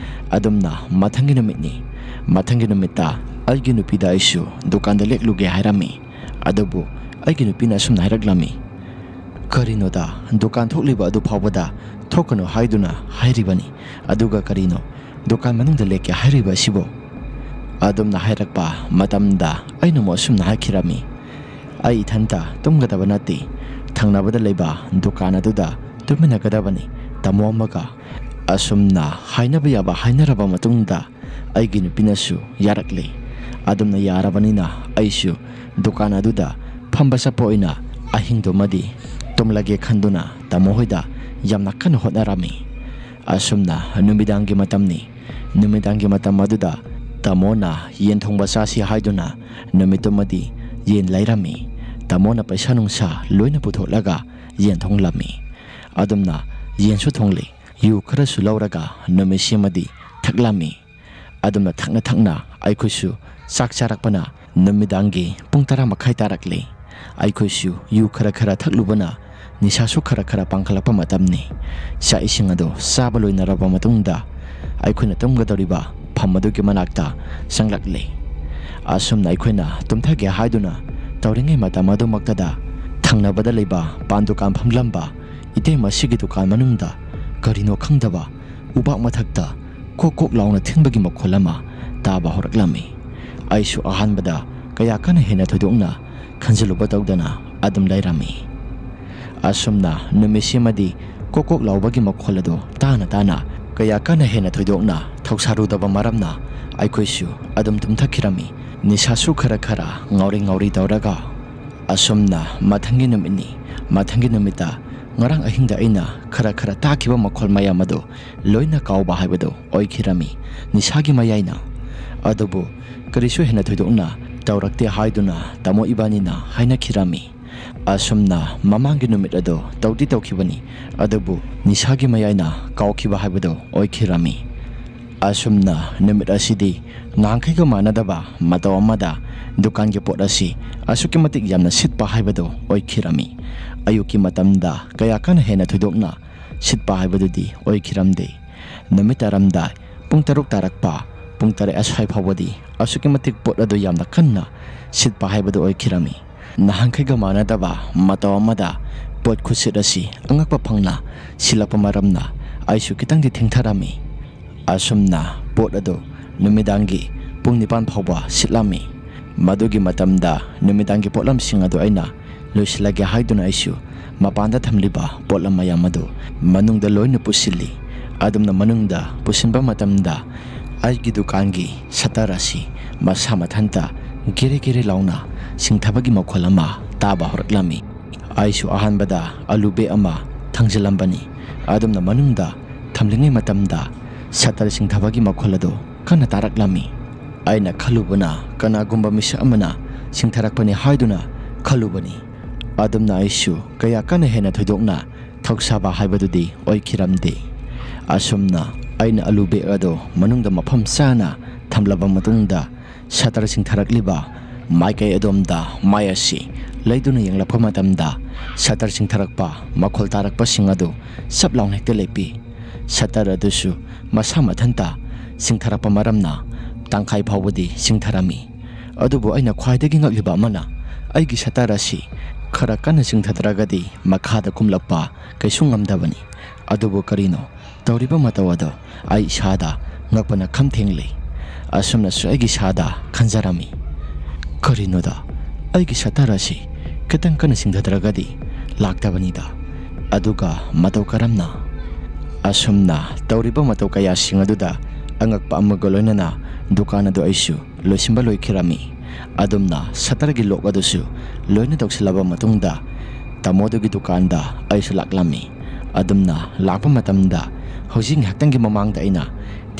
ꯑꯗꯨꯝꯅ ꯃꯊꯪꯒꯤ ꯅꯨꯃꯤꯠꯅꯤ꯫ ꯃꯊꯪꯒꯤ ꯅꯨꯃꯤꯠꯇ ꯑꯩꯒꯤ ꯅꯨꯄꯤꯗ ꯑꯩꯁꯨ ꯗꯨꯀꯥꯟꯗ ꯂꯦꯛꯂꯨꯒꯦ ꯍꯥꯏꯔꯝꯃꯤ꯫ ꯑꯗꯨꯕꯨ ꯑꯩꯒꯤ ꯅꯨꯄꯤꯅ ꯑꯁꯨꯝꯅ ꯍꯥꯏꯔꯛꯂꯝꯃꯤ, "ꯀꯔꯤꯅꯣꯗ, ꯗꯨꯀꯥꯟ ꯊꯣꯛꯂꯤꯕ ꯑꯗꯨ ꯐꯥꯎꯕꯗ ꯊꯣꯛꯀꯅꯨ ꯍꯥꯏꯗꯨꯅ ꯍꯥꯏꯔꯤꯕꯅꯤ, ꯑꯗꯨꯒ ꯀꯔꯤꯅꯣ ꯗꯨꯀꯥꯟ ꯃꯅꯨꯡꯗ ꯂꯦꯛꯀꯦ ꯍꯥꯏꯔꯤꯕ ꯑꯁꯤꯕꯨ?" ꯑꯗꯨꯝꯅ ꯍꯥꯏꯔꯛꯄ ꯃꯇꯝꯗ ꯑꯩꯅ ꯑꯃꯨꯛ ꯑꯁꯨꯝꯅ ꯍꯥꯏꯈꯤꯔꯝꯃꯤ, "ꯑꯩ ꯏꯊꯟꯇ ꯇꯨꯝꯒꯗꯕ ꯅꯠꯇꯦ, ꯊꯪꯅꯕꯗ ꯂꯩꯕ ꯗꯨꯀꯥꯟ ꯑꯗꯨꯗ ꯇꯨꯝꯃꯤꯟꯅꯒꯗꯕꯅꯤ ꯇꯥꯃꯣ ꯑꯃꯒ꯫" ꯑꯁꯨꯝꯅ ꯍꯥꯏꯅꯕ ꯌꯥꯕ ꯍꯥꯏꯅꯔꯕ ꯃꯇꯨꯡꯗ ꯑꯩꯒꯤ ꯅꯨꯄꯤꯅꯁꯨ ꯌꯥꯔꯛꯂꯦ꯫ ꯑꯗꯨꯝꯅ ꯌꯥꯔꯕꯅꯤꯅ ꯑꯩꯁꯨ ꯗꯨꯀꯥꯟ ꯑꯗꯨꯗ ꯐꯝꯕ ꯆꯠꯄ ꯑꯣꯏꯅ ꯑꯍꯤꯡꯗꯨꯃꯗꯤ ꯇꯨꯝꯂꯒꯦ ꯈꯟꯗꯨꯅ ꯇꯥꯃꯣ ꯍꯣꯏꯗ ꯌꯥꯝꯅ ꯀꯟꯅ ꯍꯣꯠꯅꯔꯝꯃꯤ꯫ ꯑꯁꯨꯝꯅ ꯅꯨꯃꯤꯗꯥꯡꯒꯤ ꯃꯇꯝꯅꯤ꯫ ꯅꯨꯃꯤꯗꯥꯡꯒꯤ ꯃꯇꯝ ꯑꯗꯨꯗ ꯇꯥꯃꯣꯅ ꯌꯦꯟ ꯊꯣꯡꯕ ꯆꯥꯁꯤ ꯍꯥꯏꯗꯨꯅ ꯅꯨꯃꯤꯠꯇꯨꯃꯗꯤ ꯌꯦꯟ ꯂꯩꯔꯝꯃꯤ꯫ ꯇꯥꯃꯣꯅ ꯄꯩꯁꯥ ꯅꯨꯡꯁꯥ ꯂꯣꯏꯅ ꯄꯨꯊꯣꯛꯂꯒ ꯌꯦꯟ ꯊꯣꯡꯂꯝꯃꯤ꯫ ꯑꯗꯨꯝꯅ ꯌꯦꯟꯁꯨ ꯊꯣꯡꯂꯤ꯫ ꯌꯨ ꯈꯔꯁꯨ ꯂꯧꯔꯒ ꯅꯨꯃꯤꯠꯁꯤꯃꯗꯤ ꯊꯛꯂꯝꯃꯤ꯫ ꯑꯗꯨꯝꯅ ꯊꯛꯅ ꯊꯛꯅ ꯑꯩꯈꯣꯏꯁꯨ ꯆꯥꯛ ꯆꯥꯔꯛꯄꯅ ꯅꯨꯃꯤꯗꯥꯡꯒꯤ ꯄꯨꯡ ꯇꯔꯥ ꯃꯈꯥꯏ ꯇꯥꯔꯛꯂꯦ꯫ ꯑꯩꯈꯣꯏꯁꯨ ꯌꯨ ꯈꯔ ꯈꯔ ꯊꯛꯂꯨꯕꯅ ꯅꯤꯁꯥꯁꯨ ꯈꯔ ꯈꯔ ꯄꯥꯡꯈꯠꯂꯛꯄ ꯃꯇꯝꯅꯤ꯫ ꯆꯥꯛ ꯏꯁꯤꯡ ꯑꯗꯨ ꯆꯥꯕ ꯂꯣꯏꯅꯔꯕ ꯃꯇꯨꯡꯗ ꯑꯩꯈꯣꯏꯅ ꯇꯨꯝꯒꯗꯧꯔꯤꯕ ꯐꯝ ꯑꯗꯨꯒꯤ ꯃꯅꯥꯛꯇ ꯆꯪꯂꯛꯂꯦ꯫ ꯑꯁꯨꯝꯅ ꯑꯩꯈꯣꯏꯅ ꯇꯨꯝꯊꯒꯦ ꯍꯥꯏꯗꯨꯅ ꯇꯧꯔꯤꯉꯩ ꯃꯇꯝ ꯑꯗꯨꯃꯛꯇꯗ ꯊꯪꯅꯕꯗ ꯂꯩꯕ ꯄꯥꯟ ꯗꯨꯀꯥꯟ ꯐꯝꯂꯝꯕ ꯏꯇꯩꯃ ꯑꯁꯤꯒꯤ ꯗꯨꯀꯥꯟ ꯃꯅꯨꯡꯗ ꯀꯔꯤꯅꯣ ꯈꯪꯗꯕ ꯎꯕꯥꯛ ꯃꯊꯛꯇ ꯀꯣꯛ ꯀꯣꯛ ꯂꯥꯎꯅ ꯊꯤꯟꯕꯒꯤ ꯃꯈꯣꯜ ꯑꯃ ꯇꯥꯕ ꯍꯧꯔꯛꯂꯝꯃꯤ꯫ ꯑꯩꯁꯨ ꯑꯍꯥꯟꯕꯗ ꯀꯌꯥ ꯀꯟꯅ ꯍꯦꯟꯅ ꯊꯣꯏꯗꯣꯛꯅ ꯈꯟꯖꯤꯜꯂꯨꯕ ꯇꯧꯗꯅ ꯑꯗꯨꯝ ꯂꯩꯔꯝꯃꯤ꯫ ꯑꯁꯨꯝꯅ ꯅꯨꯃꯤꯠꯁꯤꯃꯗꯤ ꯀꯣꯛ ꯀꯣꯛ ꯂꯥꯎꯕꯒꯤ ꯃꯈꯣꯜ ꯑꯗꯨ ꯇꯥꯅ ꯇꯥꯅ ꯀꯌꯥ ꯀꯟꯅ ꯍꯦꯟꯅ ꯊꯣꯏꯗꯣꯛꯅ ꯊꯧꯁꯥꯔꯨꯗꯕ ꯃꯔꯝꯅ ꯑꯩꯈꯣꯏꯁꯨ ꯑꯗꯨꯝ ꯇꯨꯝꯊꯈꯤꯔꯝꯃꯤ꯫ ꯅꯤꯁꯥꯁꯨ ꯈꯔ ꯈꯔ ꯉꯥꯎꯔꯤ ꯉꯥꯎꯔꯤ ꯇꯧꯔꯒ꯫ ꯑꯁꯨꯝꯅ ꯃꯊꯪꯒꯤ ꯅꯨꯃꯤꯠꯅꯤ꯫ ꯃꯊꯪꯒꯤ ꯅꯨꯃꯤꯠꯇ ꯉꯔꯥꯡ ꯑꯍꯤꯡꯗ ꯑꯩꯅ ꯈꯔ ꯈꯔ ꯇꯥꯈꯤꯕ ꯃꯈꯣꯜ ꯃꯌꯥꯝ ꯑꯗꯨ ꯂꯣꯏꯅ ꯀꯥꯎꯕ ꯍꯥꯏꯕꯗꯨ ꯑꯣꯏꯈꯤꯔꯝꯃꯤ꯫ ꯅꯤꯁꯥꯒꯤ ꯃꯌꯥꯏꯅ꯫ ꯑꯗꯨꯕꯨ ꯀꯔꯤꯁꯨ ꯍꯦꯟꯅ ꯊꯣꯏꯗꯣꯛꯅ ꯇꯧꯔꯛꯇꯦ ꯍꯥꯏꯗꯨꯅ ꯇꯥꯃꯣ ꯏꯕꯥꯅꯤꯅ ꯍꯥꯏꯅꯈꯤꯔꯝꯃꯤ꯫ ꯑꯁꯨꯝꯅ ꯃꯃꯥꯡꯒꯤ ꯅꯨꯃꯤꯠ ꯑꯗꯣ ꯇꯧꯗꯤ ꯇꯧꯈꯤꯕꯅꯤ, ꯑꯗꯨꯕꯨ ꯅꯤꯁꯥꯒꯤ ꯃꯌꯥꯏꯅ ꯀꯥꯎꯈꯤꯕ ꯍꯥꯏꯕꯗꯣ ꯑꯣꯏꯈꯤꯔꯝꯃꯤ꯫ ꯑꯁꯨꯝꯅ ꯅꯨꯃꯤꯠ ꯑꯁꯤꯗꯤ ꯅꯍꯥꯟꯈꯩꯒ ꯃꯥꯟꯅꯗꯕ ꯃꯇꯧ ꯑꯃꯗ ꯗꯨꯀꯥꯟꯒꯤ ꯄꯣꯠ ꯑꯁꯤ ꯑꯁꯨꯛꯀꯤ ꯃꯇꯤꯛ ꯌꯥꯝꯅ ꯁꯤꯠꯄ ꯍꯥꯏꯕꯗꯣ ꯑꯣꯏꯈꯤꯔꯝꯃꯤ꯫ ꯑꯌꯨꯛꯀꯤ ꯃꯇꯝꯗ ꯀꯌꯥ ꯀꯟꯅ ꯍꯦꯟꯅ ꯊꯣꯏꯗꯣꯛꯅ ꯁꯤꯠꯄ ꯍꯥꯏꯕꯗꯨꯗꯤ ꯑꯣꯏꯈꯤꯔꯝꯗꯦ꯫ ꯅꯨꯃꯤꯠ ꯇꯥꯔꯝꯗꯥꯏ ꯄꯨꯡ ꯇꯔꯨꯛ ꯇꯥꯔꯛꯄ, ꯄꯨꯡ ꯇꯔꯦꯠ ꯑꯁ꯭ꯋꯥꯏ ꯐꯥꯎꯕꯗꯤ ꯑꯁꯨꯛꯀꯤ ꯃꯇꯤꯛ ꯄꯣꯠ ꯑꯗꯨ ꯌꯥꯝꯅ ꯀꯟꯅ ꯁꯤꯠꯄ ꯍꯥꯏꯕꯗꯨ ꯑꯣꯏꯈꯤꯔꯝꯃꯤ꯫ ꯅꯍꯥꯟꯈꯩꯒ ꯃꯥꯟꯅꯗꯕ ꯃꯇꯧ ꯑꯃꯗ ꯄꯣꯠ ꯈꯨꯠꯁꯤꯠ ꯑꯁꯤ ꯑꯉꯛꯄ ꯐꯪꯅ ꯁꯤꯠꯂꯛꯄ ꯃꯔꯝꯅ ꯑꯩꯁꯨ ꯈꯤꯇꯪꯗꯤ ꯊꯦꯡꯊꯔꯝꯃꯤ꯫ ꯑꯁꯨꯝꯅ ꯄꯣꯠ ꯑꯗꯨ ꯅꯨꯃꯤꯗꯥꯡꯒꯤ ꯄꯨꯡ ꯅꯤꯄꯥꯟ ꯐꯥꯎꯕ ꯁꯤꯠꯂꯝꯃꯤ꯫ ꯃꯗꯨꯒꯤ ꯃꯇꯝꯗ ꯅꯨꯃꯤꯗꯥꯡꯒꯤ ꯄꯣꯠꯂꯝꯁꯤꯡ ꯑꯗꯨ ꯑꯩꯅ ꯂꯣꯏꯁꯤꯜꯂꯒꯦ ꯍꯥꯏꯗꯨꯅ ꯑꯩꯁꯨ ꯃꯄꯥꯟꯗ ꯊꯝꯂꯤꯕ ꯄꯣꯠꯂꯝ ꯃꯌꯥꯝ ꯑꯗꯨ ꯃꯅꯨꯡꯗ ꯂꯣꯏꯅ ꯄꯨꯁꯤꯜꯂꯤ꯫ ꯑꯗꯨꯝꯅ ꯃꯅꯨꯡꯗ ꯄꯨꯁꯤꯟꯕ ꯃꯇꯝꯗ ꯑꯩꯒꯤ ꯗꯨꯀꯥꯟꯒꯤ ꯁꯇꯔ ꯑꯁꯤ ꯃꯁꯥ ꯃꯊꯟꯇ ꯒꯤꯔꯤ ꯒꯤꯔꯤ ꯂꯥꯎꯅ ꯁꯤꯡꯊꯕꯒꯤ ꯃꯈꯣꯜ ꯑꯃ ꯇꯥꯕ ꯍꯧꯔꯛꯂꯝꯃꯤ꯫ ꯑꯩꯁꯨ ꯑꯍꯥꯟꯕꯗ ꯑꯂꯨ ꯕꯦꯒ ꯑꯃ ꯊꯥꯡꯖꯤꯜꯂꯝꯕꯅꯤ꯫ ꯑꯗꯨꯝꯅ ꯃꯅꯨꯡꯗ ꯊꯝꯂꯤꯉꯩ ꯃꯇꯝꯗ ꯁꯇꯔ ꯁꯤꯡꯊꯕꯒꯤ ꯃꯈꯣꯜ ꯑꯗꯨ ꯀꯟꯅ ꯇꯥꯔꯛꯂꯝꯃꯤ꯫ ꯑꯩꯅ ꯈꯜꯂꯨꯕꯅ ꯀꯅꯥꯒꯨꯝꯕ ꯃꯤꯁꯛ ꯑꯃꯅ ꯁꯤꯡꯊꯔꯛꯄꯅꯤ ꯍꯥꯏꯗꯨꯅ ꯈꯜꯂꯨꯕꯅꯤ꯫ ꯑꯗꯨꯝꯅ ꯑꯩꯁꯨ ꯀꯌꯥ ꯀꯟꯅ ꯍꯦꯟꯅ ꯊꯣꯏꯗꯣꯛꯅ ꯊꯧꯁꯥꯕ ꯍꯥꯏꯕꯗꯨꯗꯤ ꯑꯣꯏꯈꯤꯔꯝꯗꯦ꯫ ꯑꯁꯨꯝꯅ ꯑꯩꯅ ꯑꯂꯨ ꯕꯦꯒ ꯑꯗꯨ ꯃꯅꯨꯡꯗ ꯃꯐꯝ ꯆꯥꯅ ꯊꯝꯂꯕ ꯃꯇꯨꯡꯗ ꯁꯇꯔ ꯆꯤꯡꯊꯔꯛꯂꯤꯕ ꯃꯥꯏꯀꯩ ꯑꯗꯣꯝꯗ ꯃꯥꯏ ꯑꯁꯤ ꯂꯩꯗꯨꯅ ꯌꯦꯡꯂꯛꯄ ꯃꯇꯝꯗ ꯁꯇꯔ ꯆꯤꯡꯊꯔꯛꯄ ꯃꯈꯣꯜ ꯇꯥꯔꯛꯄꯁꯤꯡ ꯑꯗꯨ ꯆꯞ ꯂꯥꯎꯅ ꯍꯦꯛꯇ ꯂꯦꯞꯄꯤ꯫ ꯁꯇꯔ ꯑꯗꯨꯁꯨ ꯃꯁꯥ ꯃꯊꯟꯇ ꯆꯤꯡꯊꯔꯛꯄ ꯃꯔꯝꯅ ꯇꯪꯈꯥꯏ ꯐꯥꯎꯕꯗꯤ ꯆꯤꯡꯊꯔꯝꯃꯤ꯫ ꯑꯗꯨꯕꯨ ꯑꯩꯅ ꯈ꯭ꯋꯥꯏꯗꯒꯤ ꯉꯛꯂꯤꯕ ꯑꯃꯅ, ꯑꯩꯒꯤ ꯁꯇꯔ ꯑꯁꯤ ꯈꯔ ꯀꯟꯅ ꯆꯤꯡꯊꯗ꯭ꯔꯒꯗꯤ ꯃꯈꯥꯗ ꯀꯨꯝꯂꯛꯄ ꯀꯩꯁꯨ ꯉꯝꯗꯕꯅꯤ꯫ ꯑꯗꯨꯕꯨ ꯀꯔꯤꯅꯣ ꯇꯧꯔꯤꯕ ꯃꯇꯧ ꯑꯗꯣ ꯑꯩ ꯏꯁꯥꯗ ꯉꯛꯄꯅ ꯈꯝ ꯊꯦꯡꯂꯤ꯫ ꯑꯁꯨꯝꯅꯁꯨ ꯑꯩꯒꯤ ꯏꯁꯥꯗ ꯈꯟꯖꯔꯝꯃꯤ, "ꯀꯔꯤꯅꯣꯗ, ꯑꯩꯒꯤ ꯁꯇꯔ ꯑꯁꯤ ꯈꯤꯇꯪ ꯀꯟꯅ ꯆꯤꯡꯊꯗ꯭ꯔꯒꯗꯤ ꯂꯥꯛꯇꯕꯅꯤꯗ꯫ ꯑꯗꯨꯒ ꯃꯇꯧ ꯀꯔꯝꯅ? ꯑꯁꯨꯝꯅ ꯇꯧꯔꯤꯕ ꯃꯇꯧ ꯀꯌꯥꯁꯤꯡ ꯑꯗꯨꯗ ꯑꯉꯛꯄ ꯑꯃꯒ ꯂꯣꯏꯅꯅ ꯗꯨꯀꯥꯟ ꯑꯗꯨ ꯑꯩꯁꯨ ꯂꯣꯏꯁꯤꯟꯕ ꯂꯣꯏꯈꯤꯔꯝꯃꯤ꯫ ꯑꯗꯨꯝꯅ ꯁꯇꯔꯒꯤ ꯂꯣꯛ ꯑꯗꯨꯁꯨ ꯂꯣꯏꯅ ꯇꯧꯁꯤꯜꯂꯕ ꯃꯇꯨꯡꯗ ꯇꯥꯃꯣꯗꯨꯒꯤ ꯗꯨꯀꯥꯟꯗ ꯑꯩꯁꯨ ꯂꯥꯛꯂꯝꯃꯤ꯫ ꯑꯗꯨꯝꯅ ꯂꯥꯛꯄ ꯃꯇꯝꯗ ꯍꯧꯖꯤꯛ ꯉꯥꯏꯍꯥꯛꯇꯪꯒꯤ ꯃꯃꯥꯡꯗ ꯑꯩꯅ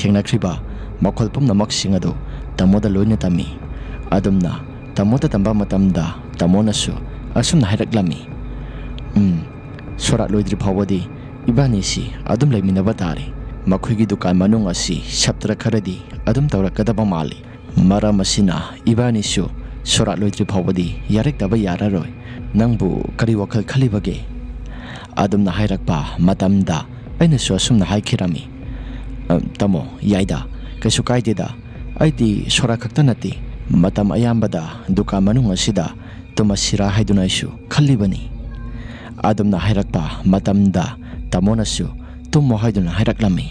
ꯊꯦꯡꯅꯈ꯭ꯔꯤꯕ ꯃꯈꯣꯜ ꯄꯨꯝꯅꯃꯛꯁꯤꯡ ꯑꯗꯨ ꯇꯥꯃꯣꯗ ꯂꯣꯏꯅ ꯇꯝꯃꯤ꯫ ꯑꯗꯨꯝꯅ ꯇꯥꯃꯣꯗ ꯇꯝꯕ ꯃꯇꯝꯗ ꯇꯥꯃꯣꯅꯁꯨ ꯑꯁꯨꯝꯅ ꯍꯥꯏꯔꯛꯂꯝꯃꯤ, "ꯎꯝ, ꯁꯣꯔꯥꯠ ꯂꯣꯏꯗ꯭ꯔꯤ ꯐꯥꯎꯕꯗꯤ ꯏꯕꯥꯅꯤꯁꯤ ꯑꯗꯨꯝ ꯂꯩꯃꯤꯟꯅꯕ ꯇꯥꯔꯦ꯫ ꯃꯈꯣꯏꯒꯤ ꯗꯨꯀꯥꯟ ꯃꯅꯨꯡ ꯑꯁꯤ ꯁꯞꯇ꯭ꯔ ꯈꯔꯗꯤ ꯑꯗꯨꯝ ꯇꯧꯔꯛꯀꯗꯕ ꯃꯥꯜꯂꯤ꯫ ꯃꯔꯝ ꯑꯁꯤꯅ ꯏꯕꯥꯅꯤꯁꯨ ꯁꯣꯔꯥꯠ ꯂꯣꯏꯗ꯭ꯔꯤ ꯐꯥꯎꯕꯗꯤ ꯌꯥꯔꯛꯇꯕ ꯌꯥꯔꯔꯣꯏ꯫ ꯅꯪꯕꯨ ꯀꯔꯤ ꯋꯥꯈꯜ ꯈꯜꯂꯤꯕꯒꯦ?" ꯑꯗꯨꯝꯅ ꯍꯥꯏꯔꯛꯄ ꯃꯇꯝꯗ ꯑꯩꯅꯁꯨ ꯑꯁꯨꯝꯅ ꯍꯥꯏꯈꯤꯔꯝꯃꯤ, "ꯑ, ꯇꯥꯃꯣ, ꯌꯥꯏꯗ, ꯀꯩꯁꯨ ꯀꯥꯏꯗꯦꯗ꯫ ꯑꯩꯗꯤ ꯁꯣꯔꯥꯠ ꯈꯛꯇ ꯅꯠꯇꯦ, ꯃꯇꯝ ꯑꯌꯥꯝꯕꯗ ꯗꯨꯀꯥꯟ ꯃꯅꯨꯡ ꯑꯁꯤꯗ ꯇꯨꯝꯃꯁꯤꯔꯥ ꯍꯥꯏꯗꯨꯅ ꯑꯩꯁꯨ ꯈꯜꯂꯤꯕꯅꯤ"꯫ ꯑꯗꯨꯝꯅ ꯍꯥꯏꯔꯛꯄ ꯃꯇꯝꯗ ꯇꯥꯃꯣꯅꯁꯨ ꯇꯨꯝꯃꯣ ꯍꯥꯏꯗꯨꯅ ꯍꯥꯏꯔꯛꯂꯝꯃꯤ꯫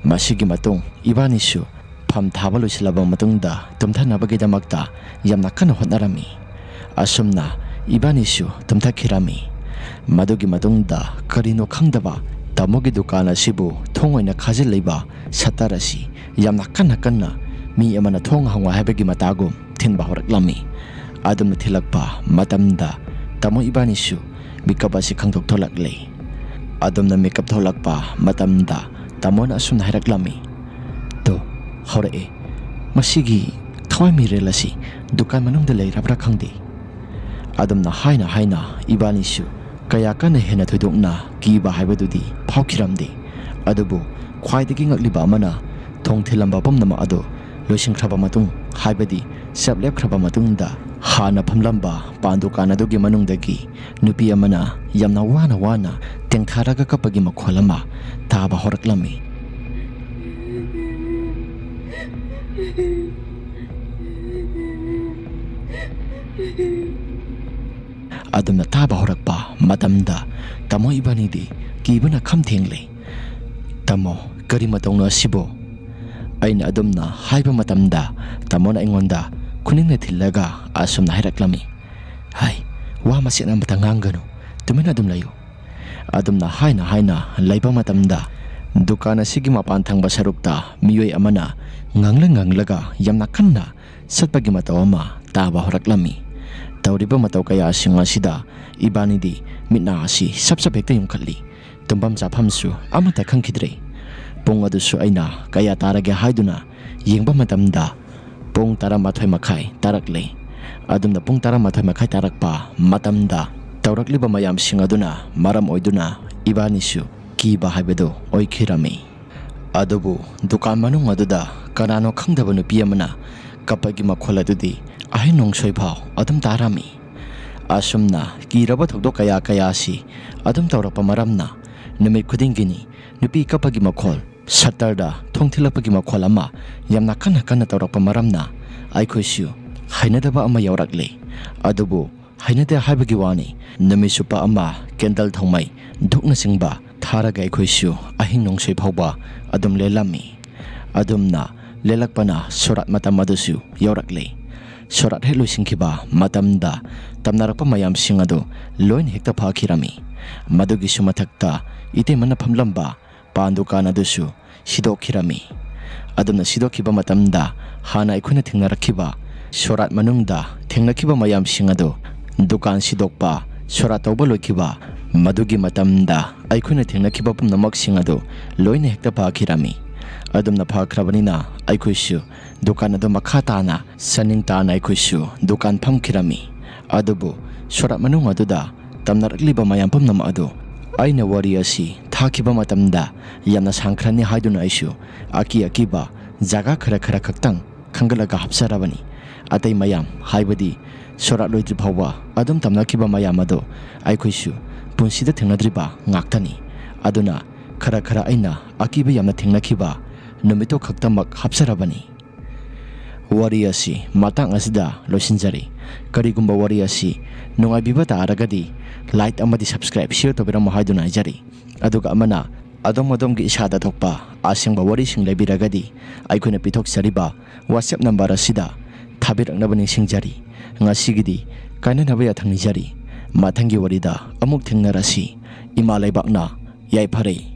ꯃꯁꯤꯒꯤ ꯃꯇꯨꯡ ꯏꯕꯥꯅꯤꯁꯨ ꯐꯝ ꯊꯥꯕ ꯂꯣꯏꯁꯤꯜꯂꯕ ꯃꯇꯨꯡꯗ ꯇꯨꯝꯊꯅꯕꯒꯤꯗꯃꯛꯇ ꯌꯥꯝꯅ ꯀꯟꯅ ꯍꯣꯠꯅꯔꯝꯃꯤ꯫ ꯑꯁꯨꯝꯅ ꯏꯕꯥꯅꯤꯁꯨ ꯇꯨꯝꯊꯈꯤꯔꯝꯃꯤ꯫ ꯃꯗꯨꯒꯤ ꯃꯇꯨꯡꯗ ꯀꯔꯤꯅꯣ ꯈꯪꯗꯕ ꯇꯥꯃꯣꯒꯤ ꯗꯨꯀꯥꯟ ꯑꯁꯤꯕꯨ ꯊꯣꯡ ꯑꯣꯏꯅ ꯈꯥꯖꯤꯜꯂꯤꯕ ꯁꯠꯇꯔ ꯑꯁꯤ ꯌꯥꯝꯅ ꯀꯟꯅ ꯀꯟꯅ ꯃꯤ ꯑꯃꯅ ꯊꯣꯡ ꯍꯥꯡꯉꯨ ꯍꯥꯏꯕꯒꯤ ꯃꯇꯥꯒꯨꯝ ꯊꯤꯟꯕ ꯍꯧꯔꯛꯂꯝꯃꯤ꯫ ꯑꯗꯨꯝꯅ ꯊꯤꯜꯂꯛꯄ ꯃꯇꯝꯗ ꯇꯥꯃꯣ ꯏꯕꯥꯅꯤꯁꯨ ꯃꯤꯀꯞ ꯑꯁꯤ ꯈꯪꯗꯣꯛ ꯊꯣꯛꯂꯛꯂꯦ꯫ ꯑꯗꯨꯝꯅ ꯃꯤꯀꯞ ꯊꯣꯛꯂꯛꯄ ꯃꯇꯝꯗ ꯇꯥꯃꯣꯅ ꯑꯁꯨꯝꯅ ꯍꯥꯏꯔꯛꯂꯝꯃꯤ, "ꯇꯣ, ꯍꯧꯔꯛꯑꯦ꯫ ꯃꯁꯤꯒꯤ ꯊꯋꯥꯏ ꯃꯤꯔꯦꯜ ꯑꯁꯤ ꯗꯨꯀꯥꯟ ꯃꯅꯨꯡꯗ ꯂꯩꯔꯕ꯭ꯔꯥ ꯈꯪꯗꯦ"꯫ ꯑꯗꯨꯝꯅ ꯍꯥꯏꯅ ꯍꯥꯏꯅ ꯏꯕꯥꯅꯤꯁꯨ ꯀꯌꯥ ꯀꯟꯅ ꯍꯦꯟꯅ ꯊꯣꯏꯗꯣꯛꯅ ꯀꯤꯕ ꯍꯥꯏꯕꯗꯨꯗꯤ ꯐꯥꯎꯈꯤꯔꯝꯗꯦ꯫ ꯑꯗꯨꯕꯨ ꯈ꯭ꯋꯥꯏꯗꯒꯤ ꯉꯛꯂꯤꯕ ꯑꯃꯅ ꯊꯣꯡ ꯊꯤꯜꯂꯝꯕ ꯄꯨꯝꯅꯃꯛ ꯑꯗꯨ ꯂꯣꯏꯁꯤꯟꯈ꯭ꯔꯕ ꯃꯇꯨꯡ, ꯍꯥꯏꯕꯗꯤ ꯆꯞ ꯂꯦꯞꯈ꯭ꯔꯕ ꯃꯇꯨꯡꯗ ꯍꯥꯟꯅ ꯐꯝꯂꯝꯕ ꯄꯥꯟ ꯗꯨꯀꯥꯟ ꯑꯗꯨꯒꯤ ꯃꯅꯨꯡꯗꯒꯤ ꯅꯨꯄꯤ ꯑꯃꯅ ꯌꯥꯝꯅ ꯋꯥꯅ ꯋꯥꯅ ꯇꯦꯡꯊꯥꯔꯒ ꯀꯞꯄꯒꯤ ꯃꯈꯣꯜ ꯑꯃ ꯇꯥꯕ ꯍꯧꯔꯛꯂꯝꯃꯤ꯫ ꯑꯗꯨꯝꯅ ꯇꯥꯕ ꯍꯧꯔꯛꯄ ꯃꯇꯝꯗ ꯇꯥꯃꯣ ꯏꯕꯥꯅꯤꯗꯤ ꯀꯤꯕꯅ ꯈꯝ ꯊꯦꯡꯂꯦ꯫ "ꯇꯥꯃꯣ, ꯀꯔꯤ ꯃꯇꯧꯅꯣ ꯑꯁꯤꯕꯨ?" ꯑꯩꯅ ꯑꯗꯨꯝꯅ ꯍꯥꯏꯕ ꯃꯇꯝꯗ ꯇꯥꯃꯣꯅ ꯑꯩꯉꯣꯟꯗ ꯈꯨꯅꯤꯡꯅ ꯊꯤꯜꯂꯒ ꯑꯁꯨꯝꯅ ꯍꯥꯏꯔꯛꯂꯝꯃꯤ, "ꯍꯥꯏ, ꯋꯥ ꯃꯆꯦꯠ ꯑꯃꯇ ꯉꯥꯡꯒꯅꯨ, ꯇꯨꯃꯤꯟꯅ ꯑꯗꯨꯝ ꯂꯩꯌꯨ"꯫ ꯑꯗꯨꯝꯅ ꯍꯥꯏꯅ ꯍꯥꯏꯅ ꯂꯩꯕ ꯃꯇꯝꯗ ꯗꯨꯀꯥꯟ ꯑꯁꯤꯒꯤ ꯃꯄꯥꯟ ꯊꯪꯕ ꯁꯔꯨꯛꯇ ꯃꯤꯑꯣꯏ ꯑꯃꯅ ꯉꯪꯂ ꯉꯪꯂꯒ ꯌꯥꯝꯅ ꯀꯟꯅ ꯆꯠꯄꯒꯤ ꯃꯇꯧ ꯑꯃ ꯇꯥꯕ ꯍꯧꯔꯛꯂꯝꯃꯤ꯫ ꯇꯧꯔꯤꯕ ꯃꯇꯧ ꯀꯌꯥꯁꯤꯡ ꯑꯁꯤꯗ ꯏꯕꯥꯅꯤꯗꯤ ꯃꯤꯠ ꯅꯥ ꯑꯁꯤ ꯁꯞ ꯁꯞ ꯍꯦꯛꯇ ꯌꯨꯝꯈꯠꯂꯤ꯫ ꯇꯨꯝꯐꯝ ꯆꯥꯐꯝꯁꯨ ꯑꯃꯠꯇ ꯈꯪꯈꯤꯗ꯭ꯔꯦ꯫ ꯄꯨꯡ ꯑꯗꯨꯁꯨ ꯑꯩꯅ ꯀꯌꯥ ꯇꯥꯔꯒꯦ ꯍꯥꯏꯗꯨꯅ ꯌꯦꯡꯕ ꯃꯇꯝꯗ ꯄꯨꯡ ꯇꯔꯥꯃꯥꯊꯣꯏ ꯃꯈꯥꯏ ꯇꯥꯔꯛꯂꯦ꯫ ꯑꯗꯨꯝꯅ ꯄꯨꯡ ꯇꯔꯥꯃꯥꯊꯣꯏ ꯃꯈꯥꯏ ꯇꯥꯔꯛꯄ ꯃꯇꯝꯗ ꯇꯧꯔꯛꯂꯤꯕ ꯃꯌꯥꯝꯁꯤꯡ ꯑꯗꯨꯅ ꯃꯔꯝ ꯑꯣꯏꯗꯨꯅ ꯏꯕꯥꯅꯤꯁꯨ ꯀꯤꯕ ꯍꯥꯏꯕꯗꯨ ꯑꯣꯏꯈꯤꯔꯝꯃꯤ꯫ ꯑꯗꯨꯕꯨ ꯗꯨꯀꯥꯟ ꯃꯅꯨꯡ ꯑꯗꯨꯗ ꯀꯅꯥꯅꯣ ꯈꯪꯗꯕ ꯅꯨꯄꯤ ꯑꯃꯅ ꯀꯞꯄꯒꯤ ꯃꯈꯣꯜ ꯑꯗꯨꯗꯤ ꯑꯍꯤꯡ ꯅꯣꯡꯁꯣꯏ ꯐꯥꯎ ꯑꯗꯨꯝ ꯇꯥꯔꯝꯃꯤ꯫ ꯑꯁꯨꯝꯅ ꯀꯤꯔꯕ ꯊꯧꯗꯣꯛ ꯀꯌꯥ ꯀꯌꯥ ꯑꯁꯤ ꯑꯗꯨꯝ ꯇꯧꯔꯛꯄ ꯃꯔꯝꯅ ꯅꯨꯃꯤꯠ ꯈꯨꯗꯤꯡꯒꯤꯅꯤ ꯅꯨꯄꯤ ꯀꯞꯄꯒꯤ ꯃꯈꯣꯜ, ꯁꯠꯇꯔꯗ ꯊꯣꯡ ꯊꯤꯜꯂꯛꯄꯒꯤ ꯃꯈꯣꯜ ꯑꯃ ꯌꯥꯝꯅ ꯀꯟꯅ ꯀꯟꯅ ꯇꯧꯔꯛꯄ ꯃꯔꯝꯅ ꯑꯩꯈꯣꯏꯁꯨ ꯍꯩꯅꯗꯕ ꯑꯃ ꯌꯥꯎꯔꯛꯂꯦ꯫ ꯑꯗꯨꯕꯨ ꯍꯩꯅꯗꯦ ꯍꯥꯏꯕꯒꯤ ꯋꯥꯅꯤ, ꯅꯨꯃꯤꯠ ꯆꯨꯞꯄ ꯑꯃ ꯀꯦꯟꯗꯜ ꯊꯧꯃꯩ, ꯙꯨꯛꯅꯆꯤꯡꯕ ꯊꯥꯔꯒ ꯑꯩꯈꯣꯏꯁꯨ ꯑꯍꯤꯡ ꯅꯣꯡꯁꯣꯏ ꯐꯥꯎꯕ ꯑꯗꯨꯝ ꯂꯦꯜꯂꯝꯃꯤ꯫ ꯑꯗꯨꯝꯅ ꯂꯦꯜꯂꯛꯄꯅ ꯁꯣꯔꯥꯠ ꯃꯇꯝ ꯑꯗꯨꯁꯨ ꯌꯧꯔꯛꯂꯦ꯫ ꯁꯣꯔꯥꯠ ꯍꯦꯛ ꯂꯣꯏꯁꯤꯟꯈꯤꯕ ꯃꯇꯝꯗ ꯇꯝꯅꯔꯛꯄ ꯃꯌꯥꯝꯁꯤꯡ ꯑꯗꯨ ꯂꯣꯏꯅ ꯍꯦꯛꯇ ꯐꯈꯤꯔꯝꯃꯤ꯫ ꯃꯗꯨꯒꯤꯁꯨ ꯃꯊꯛꯇ ꯏꯇꯩꯃꯅ ꯐꯝꯂꯝꯕ ꯄꯥꯟ ꯗꯨꯀꯥꯟ ꯑꯗꯨꯁꯨ ꯁꯤꯗꯣꯛꯈꯤꯔꯝꯃꯤ꯫ ꯑꯗꯨꯝꯅ ꯁꯤꯗꯣꯛꯈꯤꯕ ꯃꯇꯝꯗ ꯍꯥꯟꯅ ꯑꯩꯈꯣꯏꯅ ꯊꯦꯡꯅꯔꯛꯈꯤꯕ ꯁꯣꯔꯥꯠ ꯃꯅꯨꯡꯗ ꯊꯦꯡꯅꯈꯤꯕ ꯃꯌꯥꯝꯁꯤꯡ ꯑꯗꯨ ꯗꯨꯀꯥꯟ ꯁꯤꯗꯣꯛꯄ, ꯁꯣꯔꯥꯠ ꯇꯧꯕ ꯂꯣꯏꯈꯤꯕ, ꯃꯗꯨꯒꯤ ꯃꯇꯝꯗ ꯑꯩꯈꯣꯏꯅ ꯊꯦꯡꯅꯈꯤꯕ ꯄꯨꯝꯅꯃꯛꯁꯤꯡ ꯑꯗꯨ ꯂꯣꯏꯅ ꯍꯦꯛꯇ ꯐꯈꯤꯔꯝꯃꯤ꯫ ꯑꯗꯨꯝꯅ ꯐꯈ꯭ꯔꯕꯅꯤꯅ ꯑꯩꯈꯣꯏꯁꯨ ꯗꯨꯀꯥꯟ ꯑꯗꯨ ꯃꯈꯥ ꯇꯥꯅ ꯆꯥꯅꯤꯡ ꯇꯥꯅ ꯑꯩꯈꯣꯏꯁꯨ ꯗꯨꯀꯥꯟ ꯐꯝꯈꯤꯔꯝꯃꯤ꯫ ꯑꯗꯨꯕꯨ ꯁꯣꯔꯥꯠ ꯃꯅꯨꯡ ꯑꯗꯨꯗ ꯇꯝꯅꯔꯛꯂꯤꯕ ꯃꯌꯥꯝ ꯄꯨꯝꯅꯃꯛ ꯑꯗꯨ ꯑꯩꯅ ꯋꯥꯔꯤ ꯑꯁꯤ ꯊꯥꯈꯤꯕ ꯃꯇꯝꯗ ꯌꯥꯝꯅ ꯁꯥꯡꯈ꯭ꯔꯅꯤ ꯍꯥꯏꯗꯨꯅ ꯑꯩꯁꯨ ꯑꯀꯤ ꯑꯀꯤꯕ ꯖꯒꯥ ꯈꯔ ꯈꯔ ꯈꯛꯇꯪ ꯈꯟꯒꯠꯂꯒ ꯍꯥꯞꯆꯔꯕꯅꯤ꯫ ꯑꯇꯩ ꯃꯌꯥꯝ, ꯍꯥꯏꯕꯗꯤ ꯁꯣꯔꯥꯠ ꯂꯣꯏꯗ꯭ꯔꯤ ꯐꯥꯎꯕ ꯑꯗꯨꯝ ꯇꯝꯅꯈꯤꯕ ꯃꯌꯥꯝ ꯑꯗꯨ ꯑꯩꯈꯣꯏꯁꯨ ꯄꯨꯟꯁꯤꯗ ꯊꯦꯡꯅꯗ꯭ꯔꯤꯕ ꯉꯥꯛꯇꯅꯤ꯫ ꯑꯗꯨꯅ ꯈꯔ ꯈꯔ ꯑꯩꯅ ꯑꯀꯤꯕ ꯌꯥꯝꯅ ꯊꯦꯡꯅꯈꯤꯕ ꯅꯨꯃꯤꯠꯇꯨ ꯈꯛꯇꯃꯛ ꯍꯥꯞꯆꯔꯕꯅꯤ꯫ ꯋꯥꯔꯤ ꯑꯁꯤ ꯃꯇꯥꯡ ꯑꯁꯤꯗ ꯂꯣꯏꯁꯤꯟꯖꯔꯤ꯫ ꯀꯔꯤꯒꯨꯝꯕ ꯋꯥꯔꯤ ꯑꯁꯤ ꯅꯨꯡꯉꯥꯏꯕꯤꯕ ꯇꯥꯔꯒꯗꯤ like ꯑꯃꯗꯤ subscribe, share ꯇꯧꯕꯤꯔꯝꯃꯨ ꯍꯥꯏꯗꯨꯅ ꯍꯥꯏꯖꯔꯤ꯫ ꯑꯗꯨꯒ ꯑꯃꯅ ꯑꯗꯣꯝ ꯑꯗꯣꯝꯒꯤ ꯏꯁꯥꯗ ꯊꯣꯛꯄ ꯑꯁꯦꯡꯕ ꯋꯥꯔꯤꯁꯤꯡ ꯂꯩꯕꯤꯔꯒꯗꯤ ꯑꯩꯈꯣꯏꯅ ꯄꯤꯊꯣꯛꯆꯔꯤꯕ WhatsApp number ꯑꯁꯤꯗ ꯊꯥꯕꯤꯔꯛꯅꯕ ꯅꯤꯡꯁꯤꯡꯖꯔꯤ꯫ ꯉꯁꯤꯒꯤꯗꯤ ꯀꯥꯏꯅꯅꯕ ꯌꯥꯊꯪ ꯅꯤꯖꯔꯤ꯫ ꯃꯊꯪꯒꯤ ꯋꯥꯔꯤꯗ ꯑꯃꯨꯛ ꯊꯦꯡꯅꯔꯁꯤ꯫ ꯏꯃꯥ ꯂꯩꯕꯥꯛꯅ ꯌꯥꯏꯐꯔꯦ꯫